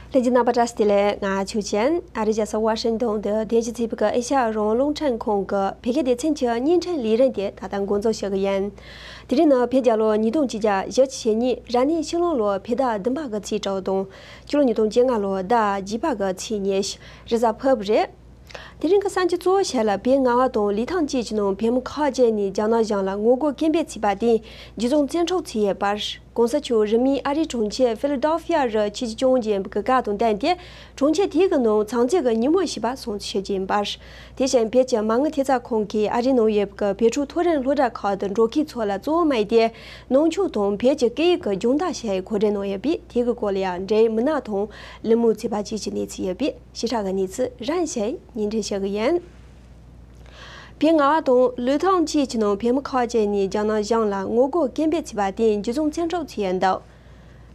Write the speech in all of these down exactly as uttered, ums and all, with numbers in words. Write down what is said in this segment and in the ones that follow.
ལྷན་རྒྱས་རྣམ་པ་བཀྲ་ཤིས་བདེ་ལེགས། ང་ཆོས་ཅན། ཨ་རིའི་རྒྱལ་ས་ཝ་ཤིང་ཏོན་དུ་རྟེན་གཞི་བྱས་པའི་ཨེ་ཤ་ཡ་རང་དབང་རླུང་འཕྲིན་ཁང་གི་བོད་སྐད་སྡེ་ཚན་གྱི་བརྙན་འཕྲིན་ལས་རིམ་དེ་ད་ལྟ་འགོ་འཛུགས་བྱེད་ཀྱི་ཡིན། དེ་རིང་ནི་བོད་རྒྱལ་ལོ་ཉིས་སྟོང་ཆིག་བརྒྱ་བཞི་བཅུ་ཞེ་གཉིས། རབ་གནས་ཕྱི་ལོ་ལོ་བོད་ཟླ་བདུན་པ་གི་ཚེས་དྲུག་དང་། ཕྱི་ལོ་ཉིས་སྟོང་བཅོ་ལྔ་ལོ་ཟླ་བརྒྱད་པ་གི་ཚེས་ཉི་ཤུ། རེས་གཟའ་ཕུར་བུ་རེད། དེ་རིང་གི་གསར་འགྱུར་གཙོ་བོ་ཞིག་ལ། བོད་རྔ་བ་དང་ལི་ཐང་བཅས་ཀྱི་ནང་བོད་མི་ཁག་ཅིག་ནས་རྒྱ་ནག་གཞུང་ལ་ངོ་རྒོལ་སྐད་འབོད་བྱས་པར་བརྟེན་འཇུ་བཟུང་བཙན་འཕྲོག་བྱས་ཡོད་པར། གོང་ས་མཆོག་རིང་མིན་ཨ་རིའི་གྲོང་ཁྱེར་ཕི་ལ་ཌེལ་ཕི་ཡ་རུ་ཆིག་བརྒྱ་བཅོ་ལྔ་ཡིན་པའི་སྐབས་དང་བསྟུན་ཏེ། གྲོང་ཁྱེར་དེའི་ནང་ཚང་འཛིན་གྱི་ཉིན་མོ་ཞེས་པ་སྲུང་བརྩི་ཞུ་རྒྱུ་ཡིན་པ། དེ་བཞིན་བོད་ཀྱི་མ་དངུལ་ཐེབས་རྩ་ཁང་གིས་ཨ་རིའི་ནང་ཡོད་པའི་བོད་ཕྲུག་མཐོ་རིམ་སློབ་གྲྭ་ཁག་ཏུ་འགྲོ་མཁན་ཚོ་ལ་གཙོ་བོ་དམིགས་ཏེ་ནང་ཆོས་དང་བོད་ཀྱི་སྐད་ཡིག་གི་སྦྱོང་བརྡར་བྱེད་གོ་སྒྲིག་གནང་ཡོད་པས། དེ་གི་སྐོར་ལ་ཡང་འབྲེལ་ཡོད་མི་སྣ་དང་གླེང་མོལ་བྱས་པ་བཅས་ཀྱི་གནས་ཚུལ་ཡོད་པས། ཞིབ་ཕྲ་གི་གནས་ཚུལ་རིམ་བཞིན་སྙན་སྒྲོན་ཞུ་གི་ཡིན། བོད་རྔ་བ་དང་ལི་ཐང་བཅས་ཀྱི་ནང་བོད་མི་ཁག་ཅིག་ནས་རྒྱ་ནག་གཞུང་ལ་ངོ་རྒོལ་སྐད་འབོད་བྱས་པར་བརྟེན་འཇུ་བཟུང་བཙན་འཕྲོག་བྱས་ཡོད་འདུག་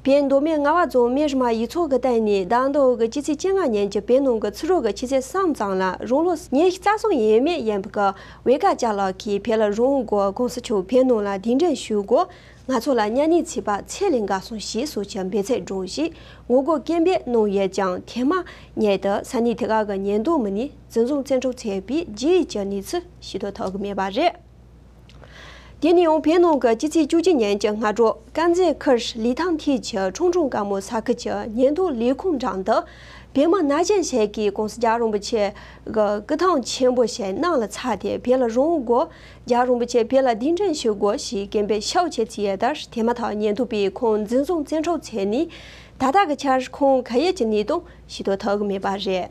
བོད་མདོ་སྨད་རྔ་བ་རྫོང་སྨན་རི་མ་ཡུལ་ཚོ་གི་སྟེང་ནས་ཟླ་མདོ་གི་སྤྱི་ཚེས་བཅོ་ལྔ་ཉིན་གྱི་བོད་ནང་གི་ཕྱི་དྲོ་གི་ཆུ་ཚོད་གསུམ་ཙམ་ལ་རང་ལོ་ཉི་ཤུ་རྩ་གསུམ་ཡས་མས་ཡིན་པའི་ཝེ་ཀ་ཅ་ལགས་ཀྱིས་བོད་ལ་རང་དབང་དགོས། གོང་ས་མཆོག་བོད་ནང་ལ་གདན་འདྲེན་ཞུ་དགོས། ང་ཚོ་ལ་གཉའ་གནོན་བྱས་པ་ཚད་ལས་འགལ་སོང་ཞེས་སོགས་ཀྱི་འབོད་ཚིག་བསྒྲགས་ཤིང་ངོ་རྒོལ་སྐད་འབོད་གནང་ཡོད་ཀྱང་། དེ་མ་ཉིད་དུ་ས་གནས་དེ་ག་གི་ཉེན་རྟོག་མི་སྣས་འཛིན་བཟུང་བཙན་འཕྲོག་བྱས་པའི་རྗེས་ཀྱི་གནས་ཚུལ་ཤེས་རྟོགས་ཐུབ་ཀྱི་མེད་པ་རེད། དེ་ནས་ཡང་བོད་ནང་གི་སྤྱི་ཚེས་བཅུ་གཅིག་ཉིན་གྱི་སྔ་དྲོ་དཀར་མཛེས་ཁུལ་ལི་ཐང་ཐིག་གི་ཁྲུང་ཁྲུང་དཀར་མོ་ས་ཁུལ་གྱི་ཉེན་རྟོག་ལས་ཁུངས་འགྲམ་དུ་བོད་མི་ན་གཞོན་ཞིག་གིས་༸གོང་ས་༸རྒྱལ་བ་རིན་པོ་ཆེ་གི་སྐུ་ཐང་ཆེན་པོ་ཞིག་གནམ་ལ་འཚར་ཏེ། བོད་ལ་རང་དབང་དགོས། རྒྱལ་བ་རིན་པོ་ཆེ་བོད་ལ་གདན་འདྲེན་ཞུ་དགོས་ཞེས་སྐད་འབོད་ཤུགས་ཆེ་བྱས་ཡོད་དུས། དེ་མ་ཐག་ཉེན་རྟོག་པས་ཁོང་འཛིན་བཟུང་བཙན་འཕྲོག་བྱས་ནས། ད་ལྟ་གི་ཆར་ཁོང་ག་ཡོད་ཀྱི་གནས་སྟངས་ཤེས་རྟོགས་ཐུབ་ཀྱི་མེད་པ་རེད།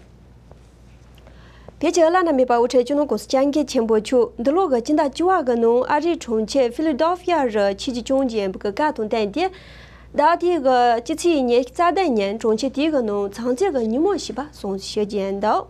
བོད་ཀྱི་བླ་ན་མེད་པ་དབུ་ཁྲིད་སྤྱི་ནོར་༸གོང་ས་༸སྐྱབས་མགོན་ཆེན་པོ་མཆོག་འདི་ལོ་གི་སྤྱི་ཟླ་བཅུ་པ་གི་ནང་ཨ་རིའི་གྲོང་ཁྱེར་ཕི་ལ་ཌེལ་ཕི་ཡ་རུ་ཆིག་བརྒྱ་བཅོ་ལྔ་ཡིན་པའི་སྐབས་དང་བསྟུན་ཏེ། ཟླ་དེའི་གི་སྤྱི་ཚེས་ཉི་ཤུ་རྩ་བདུན་ཉིན་གྲོང་ཁྱེར་དེའི་གི་ནང་ཚང་འཛིན་གྱི་ཉིན་མོ་ཞེས་པ་སྲུང་བརྩི་ཞུ་རྒྱུ་ཡིན་འདུག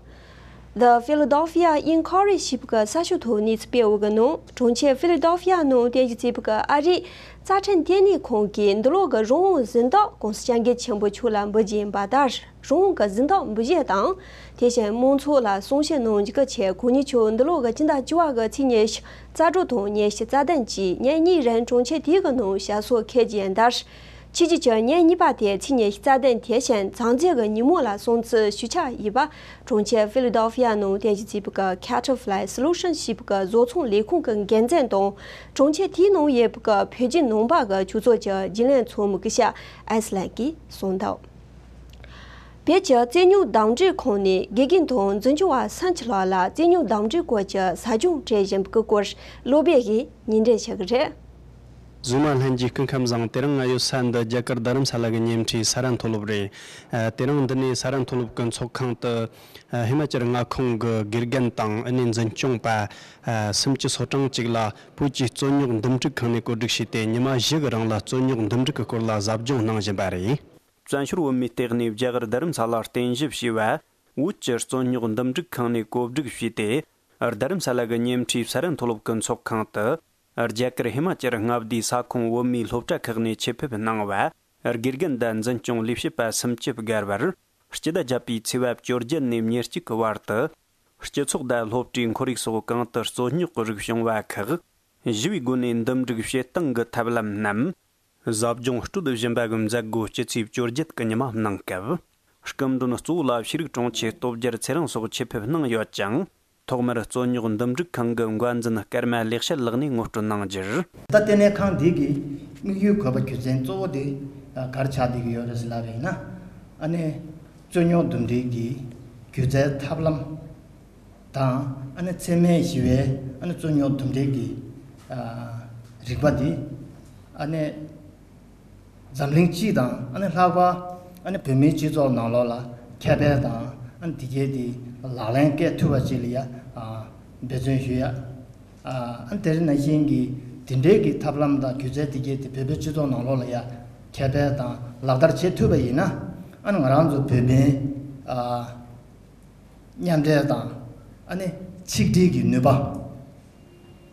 The Philadelphia Inquirer ཞེས་པའི་གསར་ཤོག་ཐོག་གནས་ཚུལ་སྤེལ་བའི་གི་ནང་། གྲོང་ཁྱེར་ཕི་ལ་ཌེལ་ཕི་ཡ་ནང་རྟེན་གཞི་བྱས་པའི་གི་ཨ་རིའི་རྩ་ཁྲིམས་ལྟེ་གནས་ཁང་གིས་འདི་ལོ་གི་རང་དབང་གཟེངས་རྟགས་༸གོང་ས་༸སྐྱབས་མགོན་ཆེན་པོ་མཆོག་ལ་འབུལ་རྒྱུ་ཡིན་པ་ལྟར། རང་དབང་གི་གཟེངས་རྟགས་འབུལ་རྒྱུ་དང་། དེ་བཞིན་མང་ཚོགས་ལ་གསུང་བཤད་གནང་རྒྱུ་གི་ཆེད་གོ་གནས་མཆོག་འདི་ལོ་གི་སྤྱི་ཟླ་བཅུ་པ་གི་ཚེས་ཉི་ཤུ་རྩ་དྲུག་དང་ཉི་ཤུ་རྩ་བདུན་བཅས་ཉིན་གཉིས་རིང་གྲོང་ཁྱེར་དེའི་གི་ནང་ཞབས་སོར་འཁོད་རྒྱུ་ཡིན་ལྟར། ཕྱི་རྒྱལ་གྱི་ཉིན་གཉིས་པ་དེ་ཚེས་ཉི་ཤུ་རྩ་བདུན། དེ་བཞིན་ཚང་འཛིན་གྱི་ཉིན་མོ་ལ་སྲུང་བརྩི་ཞུ་འཆར་ཡོད་པ། གྲོང་ཁྱེར་ཕི་ལ་ཌེལ་ཕི་ཡ་ནང་རྟེན་གཞི་བྱས་པའི་གི་Caterpillar Solutions ཞེས་པའི་གི་བཟོ་ཚོང་ལས་ཁུངས་ཀྱི་འགན་འཛིན་དང་། གྲོང་ཁྱེར་དེའི་ནང་ཡོད་པའི་གི་བོད་བརྒྱུད་ནང་པ་གི་ཆོས་ཚོགས་ཀྱི་རྒྱུན་ལས་ཚོགས་མི་སྐུ་ཞབས་ཨེས་ལན་གྱིས་གསུངས་འདུག་བོད་ཀྱི་རྩོད་རྙོག་གདམ་འགྲིག་ཁང་ནས་དགེ་རྒན་དང་འཛིན་སྐྱོང་བ་སུམ་ཅུ་ལྷག་ལ་རྩོད་རྙོག་གདམ་འགྲིག་སྐོར་གྱི་ཟབ་སྦྱོང་སྤྲད་བཞིན་པའི་སྐོར་སློབ་དཔོན་གྱིས་སྙན་སྒྲོན་ཞུ་གི་རེད། གཟིགས་མོ་ལྷན་རྒྱས་སྐུ་ཁམས་བཟང་། དེ་རིང་ང་ཡོད་ས་འདི་རྒྱ་གར་རྡ་རམ་ས་ལ་གི་ཉེ་འཁྲིས་ས་རཱ་མཐོ་སློབ་རེད། ཨ། དེ་རིང་འདི་ནས་ས་རཱ་མཐོ་སློབ་ཀྱི་ཚོགས་ཁང་དུ། ཨ། ཧི་མ་ཅལ་མངའ་ཁོངས་ཀྱི་དགེ་རྒན་དང་། ཨ་ནི་འཛིན་སྐྱོང་པ། ཨ། སུམ་ཅུ་སོ་གྲངས་ཅིག་ལ་བོད་ཀྱི་རྩོད་རྙོག་འདུམ་འགྲིག་ཁང་ནས་བཀོད་སྒྲིག་བྱས་ཏེ། ཉི་མ་བཞི་གི་རིང་ལ་རྩོད་རྙོག་འདུམ་འགྲིག་གི་སྐོར་ལ་ཟབ་སྦྱོང་གནང་བཞིན་པ་རེད། བཙན་བྱོལ་བོད་མིའི་ལྟེ་གནས་རྒྱ་གར་རྡ་རམ་ས་ལར་རྟེན་གཞི་བྱས་པ། བོད་ཀྱི་རྩོད་རྙོག་འདུམ་འགྲིག་ཁང་ནས་བཀོད་སྒྲིག་བྱས་ཏེ། རྡ་རམ་ས་ལ་གི་ཉེ་འཁྲིས་ས་རཱ་མཐོ་སློབ་ཀྱི་ཚོགས་ཁང་དུ། རྒྱ་གར་ཧི་མ་ཅལ་མངའ་སྡེའི་ས་ཁོངས་བོད་མིའི་སློབ་གྲྭ་ཁག་ནས་ཆེད་ཕེབས་གནང་བ། དགེ་རྒན་དང་འཛིན་སྐྱོང་ལས་བྱེད་པ་སུམ་ཅུ་བརྒལ་བར། སྤྱི་ཟླ་བརྒྱད་པའི་ཚེས་པ་བཅོ་བརྒྱད་ནས་ཉེར་གཅིག་གི་བར་དུ། སྤྱི་ཚོགས་དང་སློབ་གྲྭའི་ཁོར་ཡུག་སོགས་གང་དུ་རྩོད་རྙོག་གི་རིགས་བྱུང་བ་ཁག་ཞི་བའི་སྒོ་ནས་འདུམ་འགྲིག་བྱེད་སྟངས་ཀྱི་ཐབས་ལམ་རྣམས། ཟབ་སྦྱོང་སྤྲོད་བཞིན་པ་གི་མཛད་སྒོ་སྤྱི་ཚེས་བཅོ་བརྒྱད་ཀྱི་ཉི་མ་གནང་སྐབས། སྐུ་མགྲོན་གཙོ་བོ་ལ་ཤེས་རིག་དྲུང་ཆེ་སྟོབས་རྒྱལ་ཚེ་རིང་སོགས་ཆེད་ཕེབས་གནང་ཡོད་ཅིང་། ཐོག་མར་རྩོད་རྙོག་འདུམ་འགྲིག་ཁང་གི་འགན་འཛིན་སྐར་མ་ལེགས་བཤད་ལགས་ནས་ངོ་སྤྲོད་གནང་རྒྱུར། ད་ལྟེ་གནས་ཁང་འདི་གི་དམིགས་ཡུལ་དགོས་པ་རྒྱུ་མཚན་གཙོ་བོ་དེ་ག་རེ་ཆགས་བསྡད་ཀྱི་ཡོད་རེད་ཟེར་ལབ་པ་ཡིན་ན། ཨ་ནི་རྩོད་རྙོག་འདུམ་འགྲིག་གི་སྒྱུ་རྩལ་ཐབས་ལམ་དང་། ཨ་ནི་འཚེ་མེད་ཞི་བའི་ཨ་ནི་རྩོད་རྙོག་འདུམ་འགྲིག་གི་ཨ་རིག་པ་འདི། ཨ་ནི་འཛམ་གླིང་སྤྱི་དང་། ཨ་ནི་ལྷག་པར་ཨ་ནི་བོད་མིའི་སྤྱི་ཚོགས་ནང་ལོགས་ལ་ཁྱབ་སྤེལ་དང་། ཨ་ནི་དེ་གའི་དེ་ལག་ལེན་བཀལ་ཐུབ་པ་ཅིག་ལ་ཡ་ཨ་འབད་བརྩོན་ཞུ་ཡ། ཨ་ཨ་ནི་དེ་ནང་བཞིན་གྱི་དེ་འདྲའི་གི་ཐབས་ལམ་དང་སྒྱུ་རྩལ་དེ་གའི་དེ་བོད་པའི་སྤྱི་ཚོགས་ནང་ལོགས་ལ་ཡ་ཁྱབ་སྤེལ་དང་ལག་བསྟར་བྱེད་ཐུབ་པ་ཡིན་ན། ཨ་ནི་ང་རང་ཚོ་བོད་མིའི་ཨ་མཉམ་འབྲེལ་དང་། ཨ་ནི་ཆིག་སྒྲིལ་གྱི་ནུས་པ།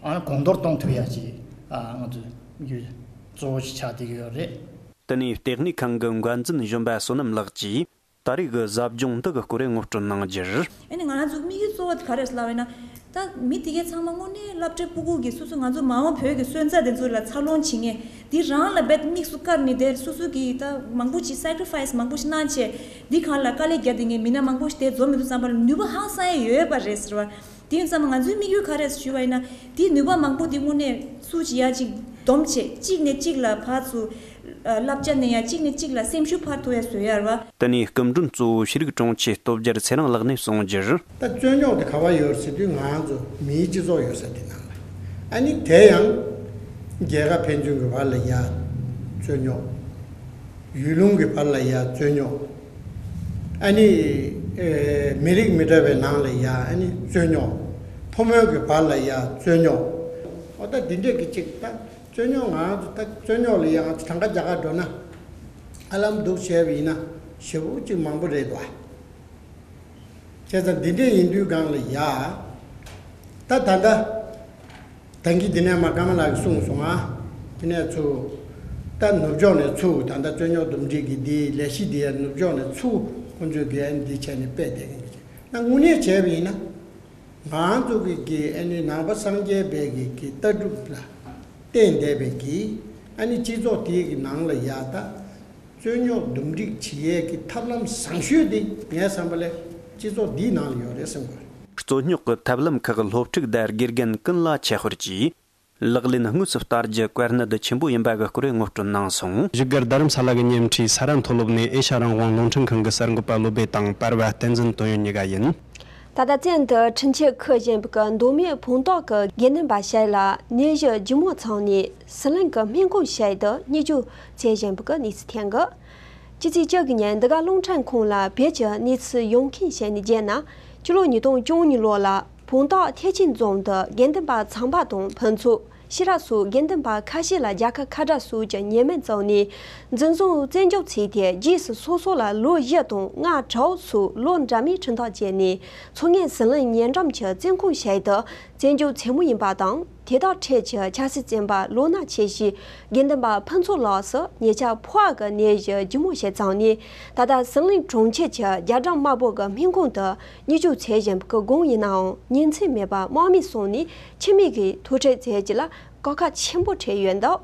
ཨ་ནི་གོང་མཐོར་གཏོང་ཐུབ་ཡ་ཅིག་ཨ་ང་ཚོས་གཙོ་བོ་ཞིག་ཆགས་བསྡད་ཀྱི་ཡོད་རེད། དེ་ནས་ལྟེ་གནས་ཁང་གི་འགན་འཛིན་གཞོན་པ་བསོད་ནམས་ལགས་ཀྱིས་ད་རེས་ཀྱི་ཟབ་སྦྱོང་འདི་གི་སྐོར་ངོ་སྤྲོད་གནང་རྒྱུར། ཨ་ནི་ང་རང་ཚོའི་དམིགས་ཡུལ་གཙོ་བོ་དེ་ག་རེ་རེད་ལབ་པ་ཡིན་ན། ད་མི་དེ་གའི་ཚང་མ་དངོས་གནས་སློབ་གྲྭའི་སྤུ་གུ་གིས་སོ་སོ་ང་ཚོ་མ་འོངས་བོད་ཀྱི་སོན་རྩ་དེ་ཚོ་ལ་འཚར་ལོངས་བྱེད་མཁན་དེ་རང་ལ་རྦད་དམིགས་སུ་བཀར་ནས་དེར་སོ་སོ་གིས་ད་མང་པོ་ཅིག་སེ་ཀྲི་ཕའི་སི་མང་པོ་ཞིག་གནང་བྱས་འདི་གང་ལ་དཀའ་ལས་རྒྱག་བསྡད་མཁན་མི་སྣ་མང་པོ་ཞིག་དེ་འཛོམས་མི་འདུག་བསམ་པ་ལ་ནུས་པ་ཧང་སང་ཡས་ཡོད་པ་རེད་ཟེར་བ། དེ་ཡིན་ཙང་ང་ཚོའི་དམིགས་ཡུལ་ག་རེ་ཞུས་པ་ཡིན་ན་དེའི་ནུས་པ་མང་པོ་དེ་དངོས་གནས་སུ་ཅིག་ཡ་ཅིག་སྡོམ་བྱས་གཅིག་ནས་གཅིག་ལ་ཕར་ཚུར་བསླབ་བྱ་གནང་ཡ་གཅིག་ནས་གཅིག་ལ་སེམས་ཤུགས་འཕར་ཐུབ་ཡ་བཟོ་ཡ་རེད་བ། དེ་ནས་སྐུ་མགྲོན་གཙོ་བོ་ཤེས་རིག་དྲུང་ཆེ་སྟོབས་རྒྱལ་ཚེ་རིང་ལགས་ནས་གསུངས་རྒྱུར། ད་རྩོད་རྙོག་དེ་ག་བ་ཡོད་ཟེར་དུས་ང་ཚོ་མིའི་སྤྱི་ཚོགས་ཡོད་ས་དེ་ནང་ལ་ཨ་ནི་དེ་ཡང་རྒྱལ་ཁབ་ཕན་ཚུན་གྱི་བར་ལ་ཡ་རྩོད་རྙོག་ཡུལ་ལུང་གི་བར་ལ་ཡ་རྩོད་རྙོག་ཨ་ནི་ཨེ་མི་རིགས་མི་འདྲ་བའི་ནང་ལ་ཡ་ཨ་ནི་རྩོད་རྙོག་ཕོ་མོའི་གི་བར་ལ་ཡ་རྩོད་རྙོག་འོ་ད་འདི་འདྲས་ཀྱི་ཅིག་ད་རྩོད་རྙོག་ང་ཚོ་ད་རྩོད་རྙོག་ལ་ཡ་ང་ཚོ་གྲངས་ཀ་རྒྱག་ག་འགྲོ་ན་ཧ་ལམ་འདུག་བྱས་པ་ཡིན་ན་ཞེ་པོ་ཅིག་མང་པོ་རེད་དོ། བྱས་ཙང་འདི་འདྲས་ཡིན་དུས་སྒང་ལ་ཡ། ད་ད་ལྟ། ད་གིན་འདི་ནས་མ་ཀརྨ་ལགས་ཀྱིས་གསུངས་སོང་ང་། དེ་ནས་ཚུར། ད་ནུབ་ཕྱོགས་ནས་ཚུར་ད་ལྟ་རྩོད་རྙོག་འདུམ་འགྲིག་གི་འདི་ལས་གཞི་འདི་ཡ་ནུབ་ཕྱོགས་ནས་ཚུར་ཁོང་ཚོས་འགན་འདི་བྱས་ནས་སྤེལ་བསྡད་མཁན་གྱི་ན་དངོས་གནས་བྱས་པ་ཡིན་ན། ང་ཚོ་གི་གི་ཨ་ནི་ནང་པ་སངས་རྒྱས་པའི་གི་གི་ལྟ་གྲུབ་ལ་བརྟེན་བསྡད་པའི་གི་ཨ་ནི་སྤྱི་ཚོགས་དེའི་གི་ནང་ལ་ཡ་ད། རྩོད་རྙོག་འདུམ་འགྲིག་བྱེད་ཡས་ཀྱི་ཐབས་ལམ་བཟང་ཤོས་དེ་ངའི་བསམ་པ་ལས་སྤྱི་ཚོགས་འདིའི་ནང་ལ་ཡོད་རེད་བསམ་གྱི་ཡོད་རེད། རྩོད་རྙོག་གི་ཐབས་ལམ་ཁག་སློབ་ཕྲུག་དང་དགེ་རྒན་ཀུན་ལ་ཁྱད་པར་གྱིས། ལག་ལེན་དངོས་སུ་བསྟར་རྒྱུ་བཀའ་གནད་ཆེན་པོ་ཡིན་པ་གི་སྐོར་ངོ་སྤྲོད་གནང་སོང་། བཞུགས་སྒར་རྡ་རམ་ས་ལ་གི་ཉེ་འཁྲིས་ས་ར་མཐོ་སློབ་ནས་ཨེ་ཤ་རང་དབང་རླུང་འཕྲིན་ཁང་གི་གསར་འགོད་པ་བློ་བདེ་དང་པར་བ་བསྟན་འཛིན་དོན་ཡོད་གཉིས་ཀ་ཡིན། ད་ལྟ་བཙོན་དུ་ཁྲིམས་ཆད་འཁུར་བཞིན་པའི་མདོ་སྨད་བོང་ཏོག་གི་དགེ་འདུན་པ་ཞིག་ལ་ནད་གཞི་ལྗིད་མོ་ཚང་ནས་ཟི་ལིང་གི་སྨན་ཁང་ཞིག་ཏུ་སྨན་བཅོས་བྱེད་བཞིན་པའི་གནས་ཚུལ་ཐོན་གི། སྤྱི་ཚེས་བཅུ་གི་ཉིན་འདི་ག་རླུང་འཕྲིན་ཁང་ལ་བོད་ཀྱི་གནས་ཚུལ་ཡོང་མཁན་ཞིག་ནས་བརྗོད་ན་ཕྱི་ལོ་ཉིས་སྟོང་བཅུ་གཉིས་ལོ་ལ་བོང་ཏོག་ཐེག་ཆེན་རྫོང་དུ་དགེ་འདུན་པ་ཚངས་པ་དང་ཕུན་ཚོགས། ཤེས་རབ་སོགས་དགེ་འདུན་པ་ཁ་ཤས་ལ་རྒྱལ་ཁབ་ཁ་བྲལ་སོགས་ཀྱི་ཉེས་མིང་བཙུགས་ནས་འཛིན་བཟུང་བཙན་འཇུག་བྱས་ཏེ་རྗེས་སུ་སོ་སོ་ལ་ལོ་བཞི་དང་ལྔ་དྲུག་སོགས་ལོ་འདྲ་མིན་ཁྲིམས་ཐག་བཅད་ནས་མཚོ་སྔོན་ཟི་ལིང་ཉེ་འགྲམ་གྱི་བཙོན་ཁང་ཞིག་ཏུ་བཙན་འཇུག་བྱེད་མུས་ཡིན་པ་དང་། དེ་དག་ཁྲོད་ཀྱི་ཆབ་སྲིད་བཙོན་པ་ལོ་ན་ཆེ་ཤོས་དགེ་འདུན་པ་ཕུན་ཚོགས་ལགས་སུ་ཉེ་ཆར་ཕོ་བ་གི་ནད་གཞི་ལྗིད་མོ་ཞིག་བྱུང་ནས་ད་ལྟ་ཟི་ལིང་གྲོང་ཁྱེར་གྱི་རྒྱ་གྲམ་དམར་པོ་གི་སྨན་ཁང་དུ་སྨན་བཅོས་བྱེད་བཞིན་པའི་སྒང་ཡིན་ནའང་ཉིན་མཚན་མེད་པར་དམག་མིས་བསྲུངས་ནས་ཁྱིམ་མི་གིས་ཐུག་འཕྲད་བྱེད་རྒྱུ་ལ་དཀའ་ཁག་ཆེན་པོ་འཕྲད་ཡོད་འདུག་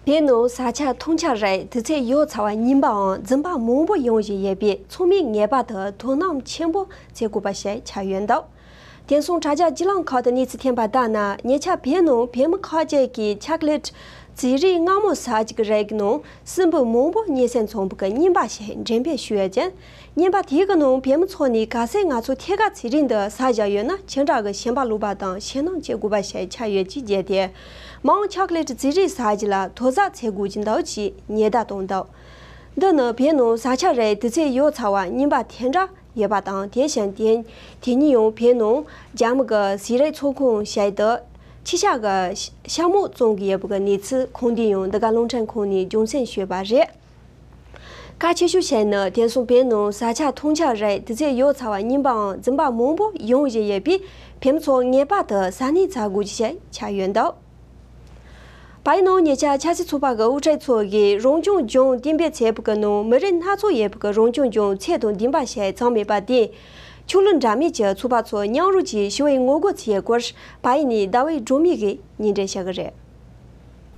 བོད་ནང་ས་ཆ་ཐང་ཆད་རེད། དུས་ཚོད་ཡོལ་ཚར་བ་ཡིན་པའང་རྫུན་པ་མང་པོ་ཡོང་བཞིན་ཡོད་པས་ཚང་མས་ངེས་པར་དུ་དོ་སྣང་ཆེན་པོ་བྱེད་དགོས་པ་ཞིག་ཆགས་ཡོད་འདུག་དེང་སང་དྲ་རྒྱ་བརྒྱུད་ལམ་ཁག་ཏུ་གནས་ཚུལ་ཐོན་པ་ལྟར་ན་ཉེ་ཆར་བོད་ནང་བོད་མི་ཁག་ཅིག་གིས་ཆོག་ལེ་ཊི་ཟས་རིགས་མངར་མོ་ཟ་རྒྱུ་གི་རིགས་ནང་སྲིན་འབུ་མང་པོ་རྙེད་སོན་མཚོན་པའི་རྔན་པ་ཞིག་འགྲེམས་སྤེལ་ཞུས་ཡོད་ཅིང་། རྔན་པ་དེའི་གི་ནང་བོད་མི་ཚོ་ནས་གལ་སྲིད་ང་ཚོ་ཐད་ཀར་ཚན་རིག་འདི་ཟ་བཞག་ཡོད་ན་ཁྱེད་རང་གི་ཞེན་པ་ལོག་པ་དང་ཞེད་སྣང་བྱེད་དགོས་པ་ཞིག་ཆགས་ཡོད་ཅེས་བརྗོད་དེ། མ་འོངས་ཆོག་ལེ་ཊི་ཟས་རིགས་ཟ་རྒྱུ་ལ་དོ་ཟབ་བྱེད་དགོས་ཀྱི་འདུག་ཅེས་ཉེན་བརྡ་བཏང་འདུག་འདི་ནི་བོད་ནང་ས་ཆ་རེའི་དུས་ཚོད་ཡོལ་ཚར་བ་རྔན་པ་དེ་འདྲ་ཡོད་པ་དང་། དེ་བཞིན་དེ་དེ་ཉིན་ཡང་བོད་ནང་རྒྱ་མི་གི་ཟས་རིགས་ཚོང་ཁང་ཞིག་ཏུ་ཕྱི་ཤ་གི་ཤ་མོག་བཙོང་གི་ཡོད་པ་གི་གནས་ཚུལ་གོང་དུ་ཡང་འདི་ག་རླུང་འཕྲིན་ཁང་ནས་རྒྱུ་མཚན་ཞུས་པ་རེད། ཁག་ཆེ་ཤོས་ཤིག་ནི་དེང་སང་བོད་ནང་ས་ཆ་ཐང་ཆད་རེད། དུས་ཚོད་ཡོལ་ཚར་བ་རྔན་པའམ་རྫུན་པ་མང་པོ་ཡོང་བཞིན་ཡོད་པས་བོད་མི་ཚོ་ངེས་པར་དུ་ཟ་སྣོད་ཟ་དགོས་ཀྱི་ཞིག་ཆགས་ཡོད་འདུག་བལ་ཡུལ་ནང་ཉེ་ཆར་ཆབ་སྲིད་ཚོགས་པ་གི་དབུ་ཁྲིད་ཚོ་གིས་རང་སྐྱོང་ལྗོངས་གཏན་འབེབས་བྱས་པ་གི་ནང་མི་རིགས་སྣ་ཚོགས་ཡོད་པ་གི་རང་སྐྱོང་ལྗོངས་ཚད་དང་ལྡན་པ་ཞིག་ཚང་མེད་པར་བརྟེན། ཆོས་ལུགས་འདྲ་མིན་གྱི་ཚོགས་པ་ཚོ་མཉམ་རུབ་ཀྱིས་ཞི་བའི་ངོ་རྒོལ་བྱས་ཡོད་སྐོར་བལ་ཡུལ་ནས་ཟླ་བའི་སྒྲོན་མེ་གིས་སྙན་སྒྲོན་ཞུ་གི་རེད།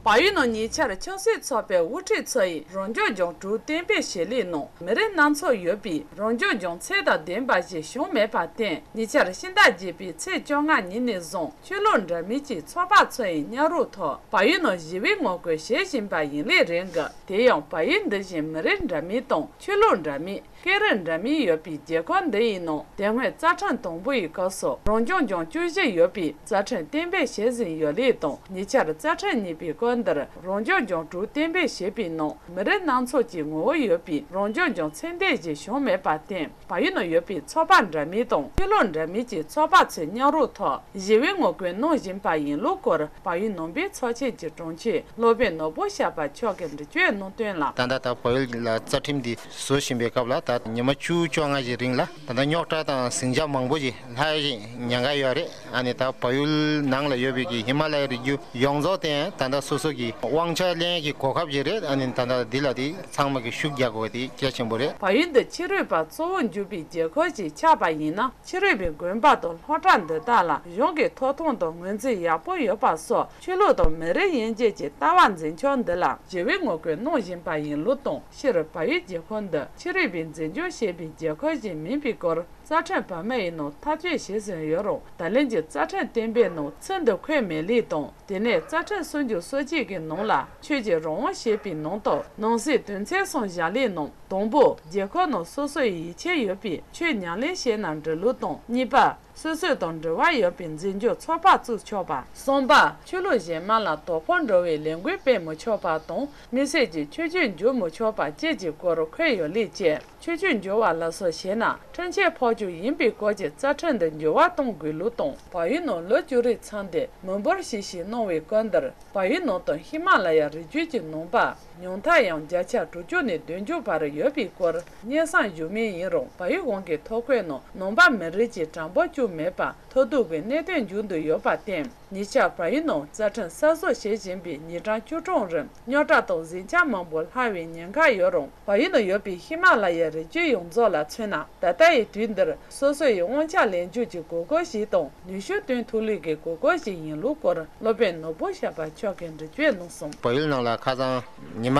བལ་ཡུལ་ནང་ཉེ་ཆར་ཆབ་སྲིད་ཚོགས་པའི་དབུ་ཁྲིད་ཚོ་ཡིས་རང་སྐྱོང་ལྗོངས་དྲུག་གཏན་འབེབས་བྱེད་ལས་ནང་མི་རིགས་སྣ་ཚོགས་ཡོད་པའི་རང་སྐྱོང་ལྗོངས་ཚད་དང་ལྡན་པ་ཞིག་བྱུང་མེད་པར་བརྟེན། ཉེ་ཆར་ཕྱི་ཟླ་བརྒྱད་པའི་ཚེས་བཅོ་ལྔ་ཉིན་ནས་བཟུང་ཆོས་ལུགས་འདྲ་མིན་གྱི་ཚོགས་པ་ཚོ་ཡི་མཉམ་རུབ་ཐོག་བལ་ཡུལ་ནང་ཞི་བའི་ངོ་རྒོལ་བྱེད་བཞིན་པ་ཡིན་ལུགས་རེད་འདུག་དེ་ཡང་བལ་ཡུལ་འདི་བཞིན་མི་རིགས་འདྲ་མིན་དང་ཆོས་ལུགས་འདྲ་མིན། སྐད་རིགས་འདྲ་མིན་ཡོད་པའི་རྒྱལ་ཁབ་འདི་ཡི་ནང་དེ་སྔོན་རྩ་ཁྲིམས་དང་པོ་ཡི་སྐབས་སུ་རང་སྐྱོང་ལྗོངས་བཅུ་བཞི་ཡོད་པའི་རྩ་ཁྲིམས་གཏན་འབེབས་བྱེད་བཞིན་ཡོད་ལུགས་དང་། ཉེ་ཆར་རྩ་ཁྲིམས་གཉིས་པའི་སྐབས་འདིར་རང་སྐྱོང་ལྗོངས་དྲུག་གཏན་འབེབས་བྱས་པའི་ནང་མི་རིགས་སྣ་ཚོགས་ཀྱི་ངོ་བོ་ཡོད་པའི་རང་སྐྱོང་ལྗོངས་ཚད་ལྡན་ཞིག་བྱུང་མེད་པར་བརྟེན། བལ་ཡུལ་ནང་ཡོད་པའི་ཚོགས་པ་འདྲ་མིན་དང་ཆོས་ལུགས་འདྲ་མིན་གྱི་ཚོགས་པ་ཚོའི་མཉམ་རུབ་ཐོག་ཞི་བའི་ངོ་རྒོལ་གནང་བཞིན་པ་ཡིན་ལུགས་སྐོར་བལ་ཡུལ་ནང་པའི་ཚོགས་ཆེན་གྱི་དྲུང་ཆེ་སློབ་དཔོན་ནོར་བུ་ཤར་པ་མཆོག་གིས་འགྲེལ་བརྗོད་གནང་དོན་ལ། ད་ལྟ་ད་བལ་ཡུལ་ལ་རྩ་ཁྲིམས་འདི་བཟོ་བཞིན་པའི་སྐབས་ལ། ཉི་མ་བཅུ་བཅོ་ལྔ་ཞིག་རིང་ལ་ད་ལྟ་རྙོག་དྲ་དང་ཟིང་ཆ་མང་པོ་ཞིག་ལྷག་བཞིན་ཉེན་ཁ་ཡོད་རེད། ཨ་ནི་ད་བལ་ཡུལ་ནང་ལ་ཡོད་པའི་གི་ཧི་མ་ལ་ཡའི་རི་རྒྱུད་ཡོངས་རྫོགས་དེ་ད་ལྟ་སོ་སོ་གི་དབང་ཆ་ལེན་གྱི་གོ་སྐབས་ཞིག་རེད། ཨ་ནི་ད་ལྟ་འདི་ལ་དེ་ཚང་མ་གི་ཤུགས་རྒྱག་དགོས་དེ་གལ་ཆེན་པོ་རེད། བལ་ཡུལ་འདི་ཕྱི་རོལ་པ་གཙོ་བོ་འཇུག་པའི་རྒྱལ་ཁབ་ཅིག་ཆགས་པ་ཡིན་ན། ཕྱི་རོལ་པའི་དགོན་པ་དང་སློབ་གྲྭ་འདི་དག་ལ་གཞུང་གི་ཐོབ་ཐང་དང་ངོས་འཛིན་ཡག་པོ་ཡོད་པ་སོགས། ཆོས་ལུགས་དང་མི་རིགས་དབྱེ་འབྱེད་ཀྱི་ལྟ་བ་འཛིན་ཕྱོགས་འདི་ལ་ཞི་བའི་ངོ་རྒོལ་གནང་བཞིན་པ་ཡིན་ལུགས་དང་། སྤྱིར་བལ་ཡུལ་རྒྱལ་ཁབ་འདི་ཕྱི་རོལ་པས་འཛིན་སྐྱོང་བྱེད་པའི་རྒྱལ་ཁབ་ཅིག་མིན་པའི་སྐོར། རྩ་ཁྲིམས་བར་མའི་ནང་ཐག་གཅོད་བྱས་ཟིན་ཡོད་རུང་། ད་ལན་གྱི་རྩ་ཁྲིམས་གཏན་འབེབས་ནང་ཚིག་འདི་འཁོད་མེད་ལུགས་དང་། དེ་ནས་རྩ་ཁྲིམས་སུམ་ཅུ་སོ་གཅིག་གི་ནང་ལ་ཆོས་ཀྱི་རང་དབང་ཞེས་པའི་ནང་དུ། ནང་གསེས་དོན་ཚན་གསུམ་བཞག་ལུགས་ནང་། དང་པོ། རྒྱལ་ཁབ་ནང་སོ་སོའི་ཡིད་ཆེས་ཡོད་པའི་ཆོས་ཉམས་ལེན་བྱས་ན་འགྲིག་ལུགས་དང་། གཉིས་པ། སོ་སོ་དང་འབྲེལ་བ་ཡོད་པའི་འཛིན་སྐྱོང་ཚོགས་པ་བཙུགས་ཆོག་པ། གསུམ་པ། ཆོས་ལུགས་གཞན་མ་ལ་དོ་ཕོག་འགྲོ་བའི་ལས་འགུལ་སྤེལ་མི་ཆོག་པ་དང་། དམིགས་བསལ་གྱི་ཆོས་བརྒྱུད་འཇོག་མི་ཆོག་པ་བཅས་ཀྱི་སྐོར་འཁོད་ཡོད་ལུགས་བཅས། ཆོས་བརྒྱུད་འཇོག་པ་ལ་སོགས་བྱས་ན་ཁྲིམས་ཆད་ཕོག་རྒྱུ་ཡིན་པའི་སྐོར་གྱི་རྩ་ཁྲིམས་འདི་འགྱུར་བ་གཏོང་དགོས་ལུགས་དང་། བལ་ཡུལ་ནང་ལོ་བཅུ་རེ་ཚང་སྟེ་མི་འབོར་ཞིག་ཞིག་གནང་བའི་སྐབས་འདིར། བལ་ཡུལ་ནང་དུ་ཧི་མ་ལ་ཡ་རི་རྒྱུད་ཀྱི་ནང་པ་ཉུང་མཐའ་ཡང་བརྒྱ་ཆ་དྲུག་ཅུ་ནས་བདུན་ཅུ་བར་ཡོད་པའི་སྐོར། སྙན་སེང་ཞུ་མུས་ཡིན་རུང་། བལ་ཡུལ་གོང་གི་ཐོ་འགོད་ནང་ནང་པ་མི་རིགས་ཀྱི་གྲངས་འབོར་བཅུ་མེད་པ། མཐོ་གཏུག་གི་གནད་དོན་འབྱུང་དུ་ཡོད་པར་བརྟེན། ཉེ་ཆར་བལ་ཡུལ་ནང་རྩ་ཁྲིམས་གསར་བཟོ་བྱེད་བཞིན་པའི་ཉིན་གྲངས་བཅུ་གྲངས་རིང་རྙོག་དྲ་དང་ཟིང་ཆ་མང་པོ་ལྷག་པའི་ཉེན་ཁ་ཡོད་རུང་། བལ་ཡུལ་ནང་ཡོད་པའི་ཧི་མ་ལ་ཡའི་རི་རྒྱུད་ཡོངས་རྫོགས་ལ་མཚོན་ན། ད་ལྟ་ཡི་དུས་འདིར་སོ་སོ་ཡི་དབང་ཆ་ལེན་རྒྱུ་གྱི་དགོས་མཁོ་ཞིག་དང་། ནུས་ཤུགས་བཏོན་ཐུབ་ལུགས་ཀྱི་དགོས་མཁོ་ཞིག་ཡིན་ལུགས་སྐོར་སློབ་དཔོན་ནོར་བུ་ཞབས་པ་མཆོག་གིས་འགྲེལ་བརྗོད་གནང་སོང་། བལ་ཡུལ་ནང་ལ་ཁ་སང་ཉི་མ་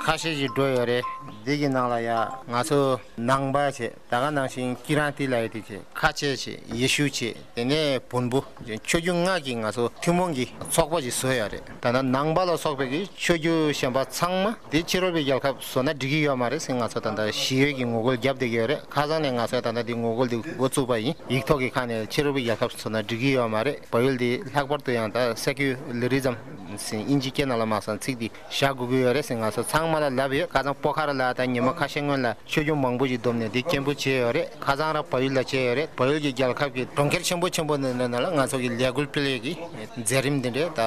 ཁ་ཤས་ཤིག་འགྲོ་ཡོད་རེད། འདི་གི་ནང་ལ་ཡ་ང་ཚོ་ནང་པ་བྱས། ད་ག་ནང་བཞིན་ཀི་རན་ཏི་ལབ་ཡ་དེ་བྱས། ཁ་ཆེ་བྱས། ཡེ་ཤུ་བྱས། དེ་ནས་བོན་པོ། ཆོས་བརྒྱུད་ལྔ་གི་ང་ཚོ་ཐུན་མོང་གི་ཚོགས་པ་ཞིག་བཟོས་ཡོད་རེད། ད་ལྟ་ནང་པ་ལ་སོགས་པའི་གི་ཆོས་བརྒྱུད་གཞན་པ་ཚང་མ་དེ་ཕྱི་རོལ་པའི་རྒྱལ་ཁབ་བཟོ་ན་འགྲིག་གི་ཡོད་མ་རེད་ཟེར། ང་ཚོ་ད་ལྟ་ཞི་བའི་གི་ངོ་རྒོལ་བརྒྱབ་བསྡད་ཀྱི་ཡོད་རེད། ཁ་སང་ནས་ང་ཚོས་ད་ལྟ་དེ་ངོ་རྒོལ་དེ་འགོ་བཙུགས་པ་ཡིན། ཡིག་ཐོག་གི་ཁ་ནས་ཕྱི་རོལ་པའི་རྒྱལ་ཁབ་བཟོ་ན་འགྲིག་གི་ཡོད་མ་རེད། བལ་ཡུལ་དེ་ལྷག་པར་དུ་ཡང་ད་སེ་ཀུ་ལ་རི་ཛམ་ཟེར་དབྱིན་ཇི་སྐད་ནང་ལ་མ་སོང་ཚིག་དེ་བཞག་དགོས་ཀྱི་ཡོད་རེད་ཟེར་ང་ཚོ་ཚང་མ་ལ་ལབ་ཡོད། ཁ་སང་པོ་ཁ་ར་ལ་ད་ཉི་མ་ཁ་ཤས་སྔོན་ལ་ཆོས་བརྒྱུད་མང་པོ་ཞིག་བསྡོམས་ནས་འདི་སྐད་འབོད་བྱས་ཡོད་རེད། ཁ་སང་ར་བལ་ཡུལ་ལ་བྱས་ཡོད་རེད། བལ་ཡུལ་གྱི་རྒྱལ་ཁབ་ཀྱི་གྲོང་ཁྱེར་ཆེན་པོ་ཆེན་པོ་འདི་ནང་ལ་ང་ཚོ་གི་ལས་འགུལ་སྤེལ་ཡས་ཀྱི་མཛད་རིམ་འདི་འདྲས་ད་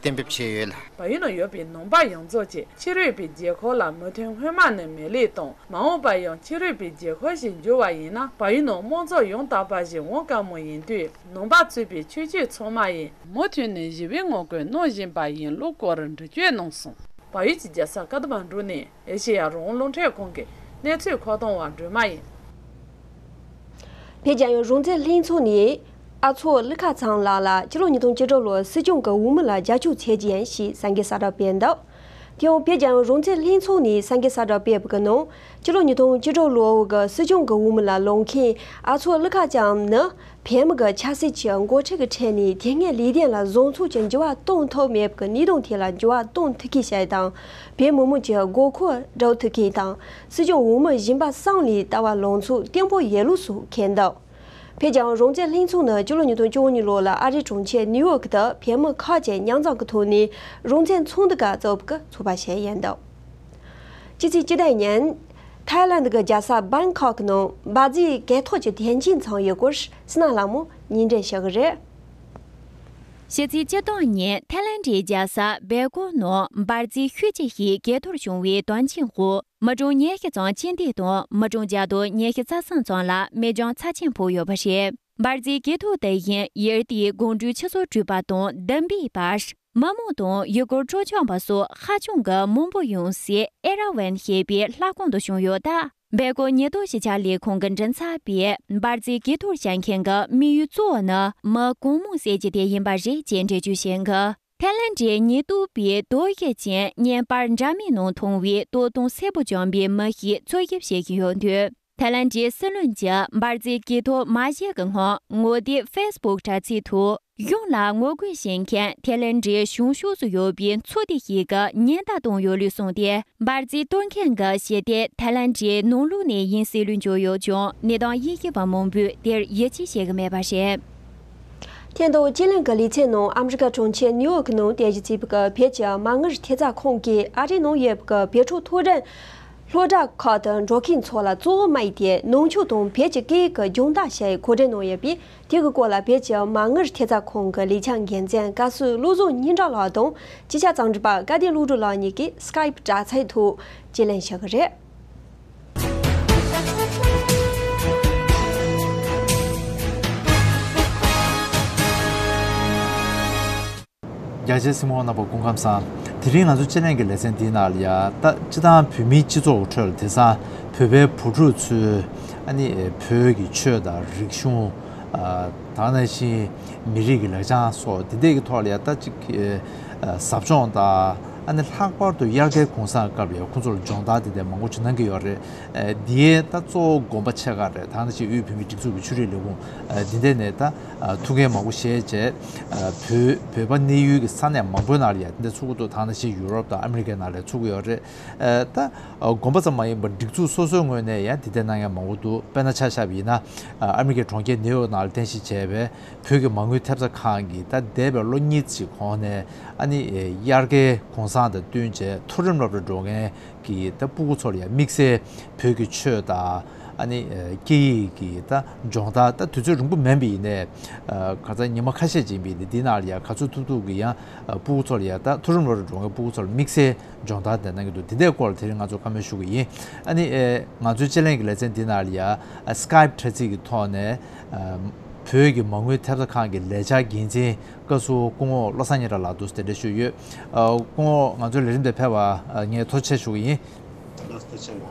གཏན་འབེབས་བྱས་ཡོད་ལ། བལ་ཡུལ་ནང་ཡོད་པའི་ནང་པ་ཡོངས་རྫོགས་ཀྱིས་ཕྱི་རོལ་པའི་རྒྱལ་ཁབ་ལ་མོས་མཐུན་སྔོན་མ་ནས་མེད་ལུགས་དང་། མ་འོངས་པར་ཡང་ཕྱི་རོལ་པའི་རྒྱལ་ཁབ་ཞིག་འགྱུར་བ་ཡིན་ན། བལ་ཡུལ་ནང་དམངས་གཙོ་ཡང་དག་པ་ཞིག་འོང་དཀའ་མོ་ཡིན་དུས། ནང་པ་གཙོས་པའི་ཆོས་བརྒྱུད་ཚང་མ་ཡིས་མུ་མཐུད་ནས་ཞི་བའི་ངོ་རྒོལ་གནང་བཞིན་པ་ཡིན་ལུགས་སྐོར་འགྲེལ་བརྗོད་གནང་སོང་། བལ་ཡུལ་གྱི་རྒྱལ་ས་ཀ་ཐ་མན་གྲུ་ནས་ཨེ་ཤེ་ཡ་རང་དབང་རླུང་འཕྲིན་ཁང་གི་གནས་ཚུལ་མཁོ་གཏོང་བ་སྒྲོལ་མ་ཡིན། བོད་རྒྱལ་ཡོངས་རང་བཙན་ལྷན་ཚོགས་ནས་ཨ་མཆོག་ཀླུ་མཁར་བྱམས་ལགས་ལ་སྤྱི་ལོ་ཉིས་སྟོང་བཅུ་དྲུག་ལོར་སྲིད་སྐྱོང་གི་འོས་མི་ལ་རྒྱབ་སྐྱོར་བྱེད་ཀྱི་ཡིན་ཞེས་གསར་འགོད་གསལ་བསྒྲགས་སྤེལ་འདུག་དེ་ཡང་བོད་རྒྱལ་ཡོངས་རང་བཙན་ལྷན་ཚོགས་ནས་གསར་འགོད་གསལ་བསྒྲགས་སྤེལ་བའི་ནང་། སྤྱི་ལོ་ཉིས་སྟོང་བཅུ་དྲུག་ལོའི་སྲིད་སྐྱོང་གི་འོས་མི་ལ་ལངས་མཁན་ཨ་མཆོག་ཀླུ་མཁར་བྱམས་ནི། བོད་མི་གི་ཆབ་སྲིད་ཀྱི་འགོ་ཁྲིད་ཀྱི་གྲས་ནས་དེ་སྔའི་ལས་དོན་ལ་བཟང་ཕྱོགས་ཀྱི་འགྱུར་བ་གཏོང་ཐུབ་མེད་པའི་གནད་དོན་ཐད་ལ་འགྱུར་བ་གཏོང་ཐུབ་མཁན་ཞིག་དང་། བོད་མི་མང་གི་དགོས་མཁོ་སྒྲུབ་ཐུབ་མཁན་དང་། སྲིད་སྐྱོང་འོས་མི་གཞན་པ་གསུམ་ལས་ལྟ་བ་ལངས་ཕྱོགས་བརྟན་པོ་ཡོད་ལུགས་སུ་འཁོད་འདུག་བོད་རྒྱལ་ཡོངས་རང་བཙན་ལྷན་ཚོགས་ནི་སྤྱི་ལོ་ཉིས་སྟོང་བཅུ་གཉིས་ལོ་ལ་ཨ་རིའི་གྲོང་ཁྱེར་ནིའུ་ཡོག་ཏུ་བོད་མི་ཁག་ཅིག་མཉམ་འཛོམས་ཀྱི་ཐོག་ནས་རང་བཙན་ཚོགས་འདུ་ཁག་བཙུགས་པའི་ཚོགས་པ་ཞིག་ཡིན་འདུག་སྤྱི་ཚེས་བཅུ་དང་གཉིས། ཐའི་ལན་གྱི་རྒྱལ་ས་བྷན་ཁོག་ནང་འབར་རྫས་གས་ཐོག་གི་དོན་རྐྱེན་ཚང་ཡོད་སྐོར་སི་ན་ལྷ་མོ་སྙན་སྒྲོན་ཞུ་གི་རེད། ཕྱི་ཚེས་བཅུ་དང་གཉིས་ཐའི་ལན་ཌིའི་རྒྱལ་ས་བྷན་ཁོག་ནང་འབར་རྫས་ཤུགས་ཆེ་ཞིག་གས་ཐོག་བྱུང་བའི་དོན་རྐྱེན་འོག་མི་གྲངས་ཉི་ཤུ་ཙམ་ཅིན་ཏེ་དང་མི་གྲངས་བརྒྱ་དང་ཉི་ཤུ་རྩ་གསུམ་ཙམ་ལ་མི་གྱོང་ཚབས་ཆེན་ཕོག་ཡོད་པ་རེད། འབར་རྫས་གས་ཐོག་དེ་བཞིན་ཡུལ་དེའི་དགོང་དྲོའི་ཆུ་ཚོད་དྲུག་པ་དང་བདུན་པའི་བར། མི་མང་དང་ཡུལ་སྐོར་སྤྲོ་འཆམ་པ་སོགས་ཧ་ཅང་གི་མང་པོ་ཡོང་སའི་ཨེ་ར་ཝན་ཞེས་པའི་ལྷ་ཁང་དུ་བྱུང་ཡོད་སྟབས། བྷན་ཁོག་ཉེན་རྟོག་གཞིས་ཆགས་ལས་ཁུངས་ཀྱི་མགྲིན་ཚབ་པས་འབར་རྫས་གས་ཐོག་བཞག་མཁན་གྱི་དམིགས་ཡུལ་གཙོ་བོ་ནི་མི་གང་མང་བསད་རྒྱུ་དེ་ཡིན་པ་རེད་ཅེས་འགྲེལ་བརྗོད་བྱས་འདུག་ཐའི་ལན་ཌིའི་ཉེན་རྟོག་པས་དོགས་ཡོད་ཅིང་བརྙན་པར་འདྲ་མིན་ནང་མཐོང་བའི་ལྟོ་སྟངས་གསལ་པོ་བྱུང་བའི་མི་ཞིག་འཚོལ་ཞིབ་བྱེད་བཞིན་ཡོད་འདུག་ཐའི་ལན་ཌིའི་སྲིད་བློན་གྱིས་འབར་རྫས་གས་ཐོག་མ་བཞག་གི་སྔོན་ངོ་དེབ་ཧྥེ་སི་བུག་དྲ་ཚིགས་ཐོག་གཞུང་ལ་ངོ་རྒོལ་བྱེད་མཁན་ཐའི་ལན་ཌིའི་གཞུང་ཕྱོགས་སུ་ཡོད་པའི་ཚོགས་སྡེ་ཞིག་གི་ཉེན་བརྡ་བཏང་ཡོད་ལུགས་གསུངས་ཏེ། འབར་རྫས་གཏོར་མཁན་གྱི་ཞི་བདེ་ཐའི་ལན་ཌིའི་ནང་ལོགས་ནས་ཡིན་སྲིད་ལུགས་བརྗོད་ཡོད་ཀྱང་། གནས་སྟངས་དབྱེ་ཞིབ་པ་མང་པོས་དེར་ཡིད་ཆེས་བྱེད་ཀྱི་མེད་པ་རེད། ཐེངས་འདིའི་སྤྱི་གླིང་གི་ལེ་ཚན་ནང་ཨ་མི་རི་ཀ་གྲོང་ཁྱེར་ནིའུ་ཡོག་གི་ནང་རྟེན་གཞི་བྱས་པའི་བོད་ཀྱི་མ་དངུལ་ཐེབས་རྩ་ཁང་གིས་ཨ་རིའི་ནང་ཡོད་པའི་བོད་ཕྲུག་མཐོ་རིམ་སློབ་གྲྭ་ཁག་ཏུ་འགྲོ་མཁན་ཚོ་ལ་གཙོ་བོ་དམིགས་ཏེ་ནང་ཆོས་དང་བོད་ཀྱི་སྐད་ཡིག་གི་སྦྱོང་བརྡར་བྱེད་ཡའི་གོ་སྒྲིག་གནང་ཡོད་པས། དེ་གི་སྐོར་ལ་བོད་ཀྱི་མ་དངུལ་ཐེབས་རྩ་ཁང་གི་ལས་འཆར་འགན་འཛིན་བཀའ་ཟུར་བློ་བཟང་སྙན་གྲགས་ལགས་དང་ཅིག་ཆ་གཙང་སྒྲུབ་པ་སྐལ་ལྡན་བློ་གྲོས་ལགས་གཉིས་ཀྱིས་སི་ཀའི་པི་དྲ་ཚིགས་ཐོག་བརྗེ་ལེན་བྱེད་ཀྱི་རེད། རྒྱ་ཆེའི་གཟིགས་མོ་བ་རྣམ་པ་སྐུ་ཁམས་བཟང་། དེ་རིང་ང་ཚོ་དཔྱད་གླེང་གི་ལེ་ཚན་འདིའི་ནང་ལ་ཡ་ད་སྤྱི་བཏང་བོད་མིའི་སྤྱི་ཚོགས་ཁྲོད་ལ་དེང་སང་བོད་པའི་བུ་ཕྲུག་ཚོས་ཨ་ནི་བོད་ཀྱི་ཆོས་དང་རིག་གཞུང་། ཨ་ད་ག་ནང་བཞིན་མི་རིགས་ཀྱི་ལེགས་བྱང་སོགས་འདི་འདྲ་གི་ཐོག་ལ་ཡ་ད་ཅིག་ཨ་ཟབ་སྦྱོང་དང་ཨ་ནི་ལྷག་པར་དུ་དབྱར་ཁའི་གུང་སེང་སྐབས་ལ་ཡ་ཁོང་ཚོར་སྦྱོང་བརྡར་འདི་འདྲ་མང་པོ་ཅིག་གནང་གི་ཡོད་རེད། ཨ་འདིའི་ད་གཙོ་བོ་དགོངས་པ་ཆེ་ཁག་རེད། ད་ག་ནང་བཞིན་དབུས་བོད་མིའི་སྒྲིག་འཛུགས་ཀྱི་ཆོས་རིག་ལས་ཁུངས་ཨ་འདི་འདྲ་ནས་ད། ཨ་ཐུགས་འགན་མང་པོ་བཞེས་བྱས། ཨ་བོད་བོད་པ་གནས་ཡུལ་གྱི་ས་གནས་མང་པོའི་ནང་ལ་ཡ་དེ་འདྲ་ཚུགས་ཀྱི་འདུག་ད་ག་ནང་བཞིན་ཡུ་རོབ་དང་ཨ་མི་རི་ཀའི་ནང་ལ་ཚུགས་ཀྱི་ཡོད་རེད། ཨ་ད་ཨ་དགོན་པ་ཙམ་མ་ཡིན་པར་སྒྲིག་འཛུགས་སོ་སོའི་ངོས་ནས་ཡ་དེ་འདྲ་གནང་མཁན་མང་པོ་འདུག་དཔེར་ན་ཆ་བཞག་པ་ཡིན་ན། ཨ་ཨ་མི་རི་ཀའི་གྲོང་ཁྱེར་ནེའུ་ཡོག་ནང་ལ་རྟེན་གཞི་བྱས་པའི་བོད་ཀྱི་མ་དངུལ་ཐེབས་རྩ་ཁང་གིས་ད་འདས་པའི་ལོ་གཉིས་ཙམ་གྱི་གོང་ནས་ཨ་ནི་ཨ་དབྱར་ཁའི་གུང་སེང་དང་བསྟུན་བྱས་མཐོ་རིམ་སློབ་གྲྭར་འགྲོ་མཁན་གྱི་ད་སྤུ་གུ་ཚོ་ལ་ཡ་དམིགས་བསལ་བོད་ཀྱི་ཆོས་དང་ཨ་ནི་ཨ་སྐད་ཡིག་གི་ད་སྦྱོང་བརྡར། ད་དུས་ཚོད་རིང་པོ་མིན་པ་ཡིན་ནའི་ཨ་ག་ཚོད་ཉི་མ་ཁ་ཤས་ཅིག་ཡིན་པ་ཡིན་ནའི་འདི་ནང་ལ་ཡ་ག་ཚོད་ཐུབ་ཐུབ་ཀྱིས་ཡང་ཨ་སྤུ་གུ་ཚོ་ལ་ཡ་ད་མཐོ་རིམ་སློབ་གྲྭར་འགྲོ་མཁན་སྤུ་གུ་ཚོ་ལ་དམིགས་བསལ་སྦྱོང་བརྡར་དེ་གནང་གི་འདུག་དེ་འདྲའི་སྐོར་ལ་དེ་རིང་ང་ཚོ་བཀའ་མོལ་ཞུ་གི་ཡིན། ཨ་ནི་ཨ་ང་ཚོའི་དཔྱད་གླེང་གི་ལེ་ཚན་འདི་ནང་ལ་ཡ་ཨ་Skype་དྲ་ཚིགས་ཀྱི་ཐོག་ནས་ཨ་བོད་ཀྱི་མ་དངུལ་ཐེབས་རྩ་ཁང་གི་ལས་འཆར་འགན་འཛིན་བཀའ་ཟུར་སྐུ་ངོ་བློ་བཟང་སྙན་གྲགས་ལགས་འདུག་དེ་འདྲ་ཞུས་ཡོད། ཨ་སྐུ་ངོ་ང་ཚོའི་ལས་རིམ་དེ་ཕེབས་པར་ཨ་ངས་ཐུགས་རྗེ་ཆེ་ཞུ་གི་ཡིན། ཐུགས་རྗེ་ཆེ་གནང་།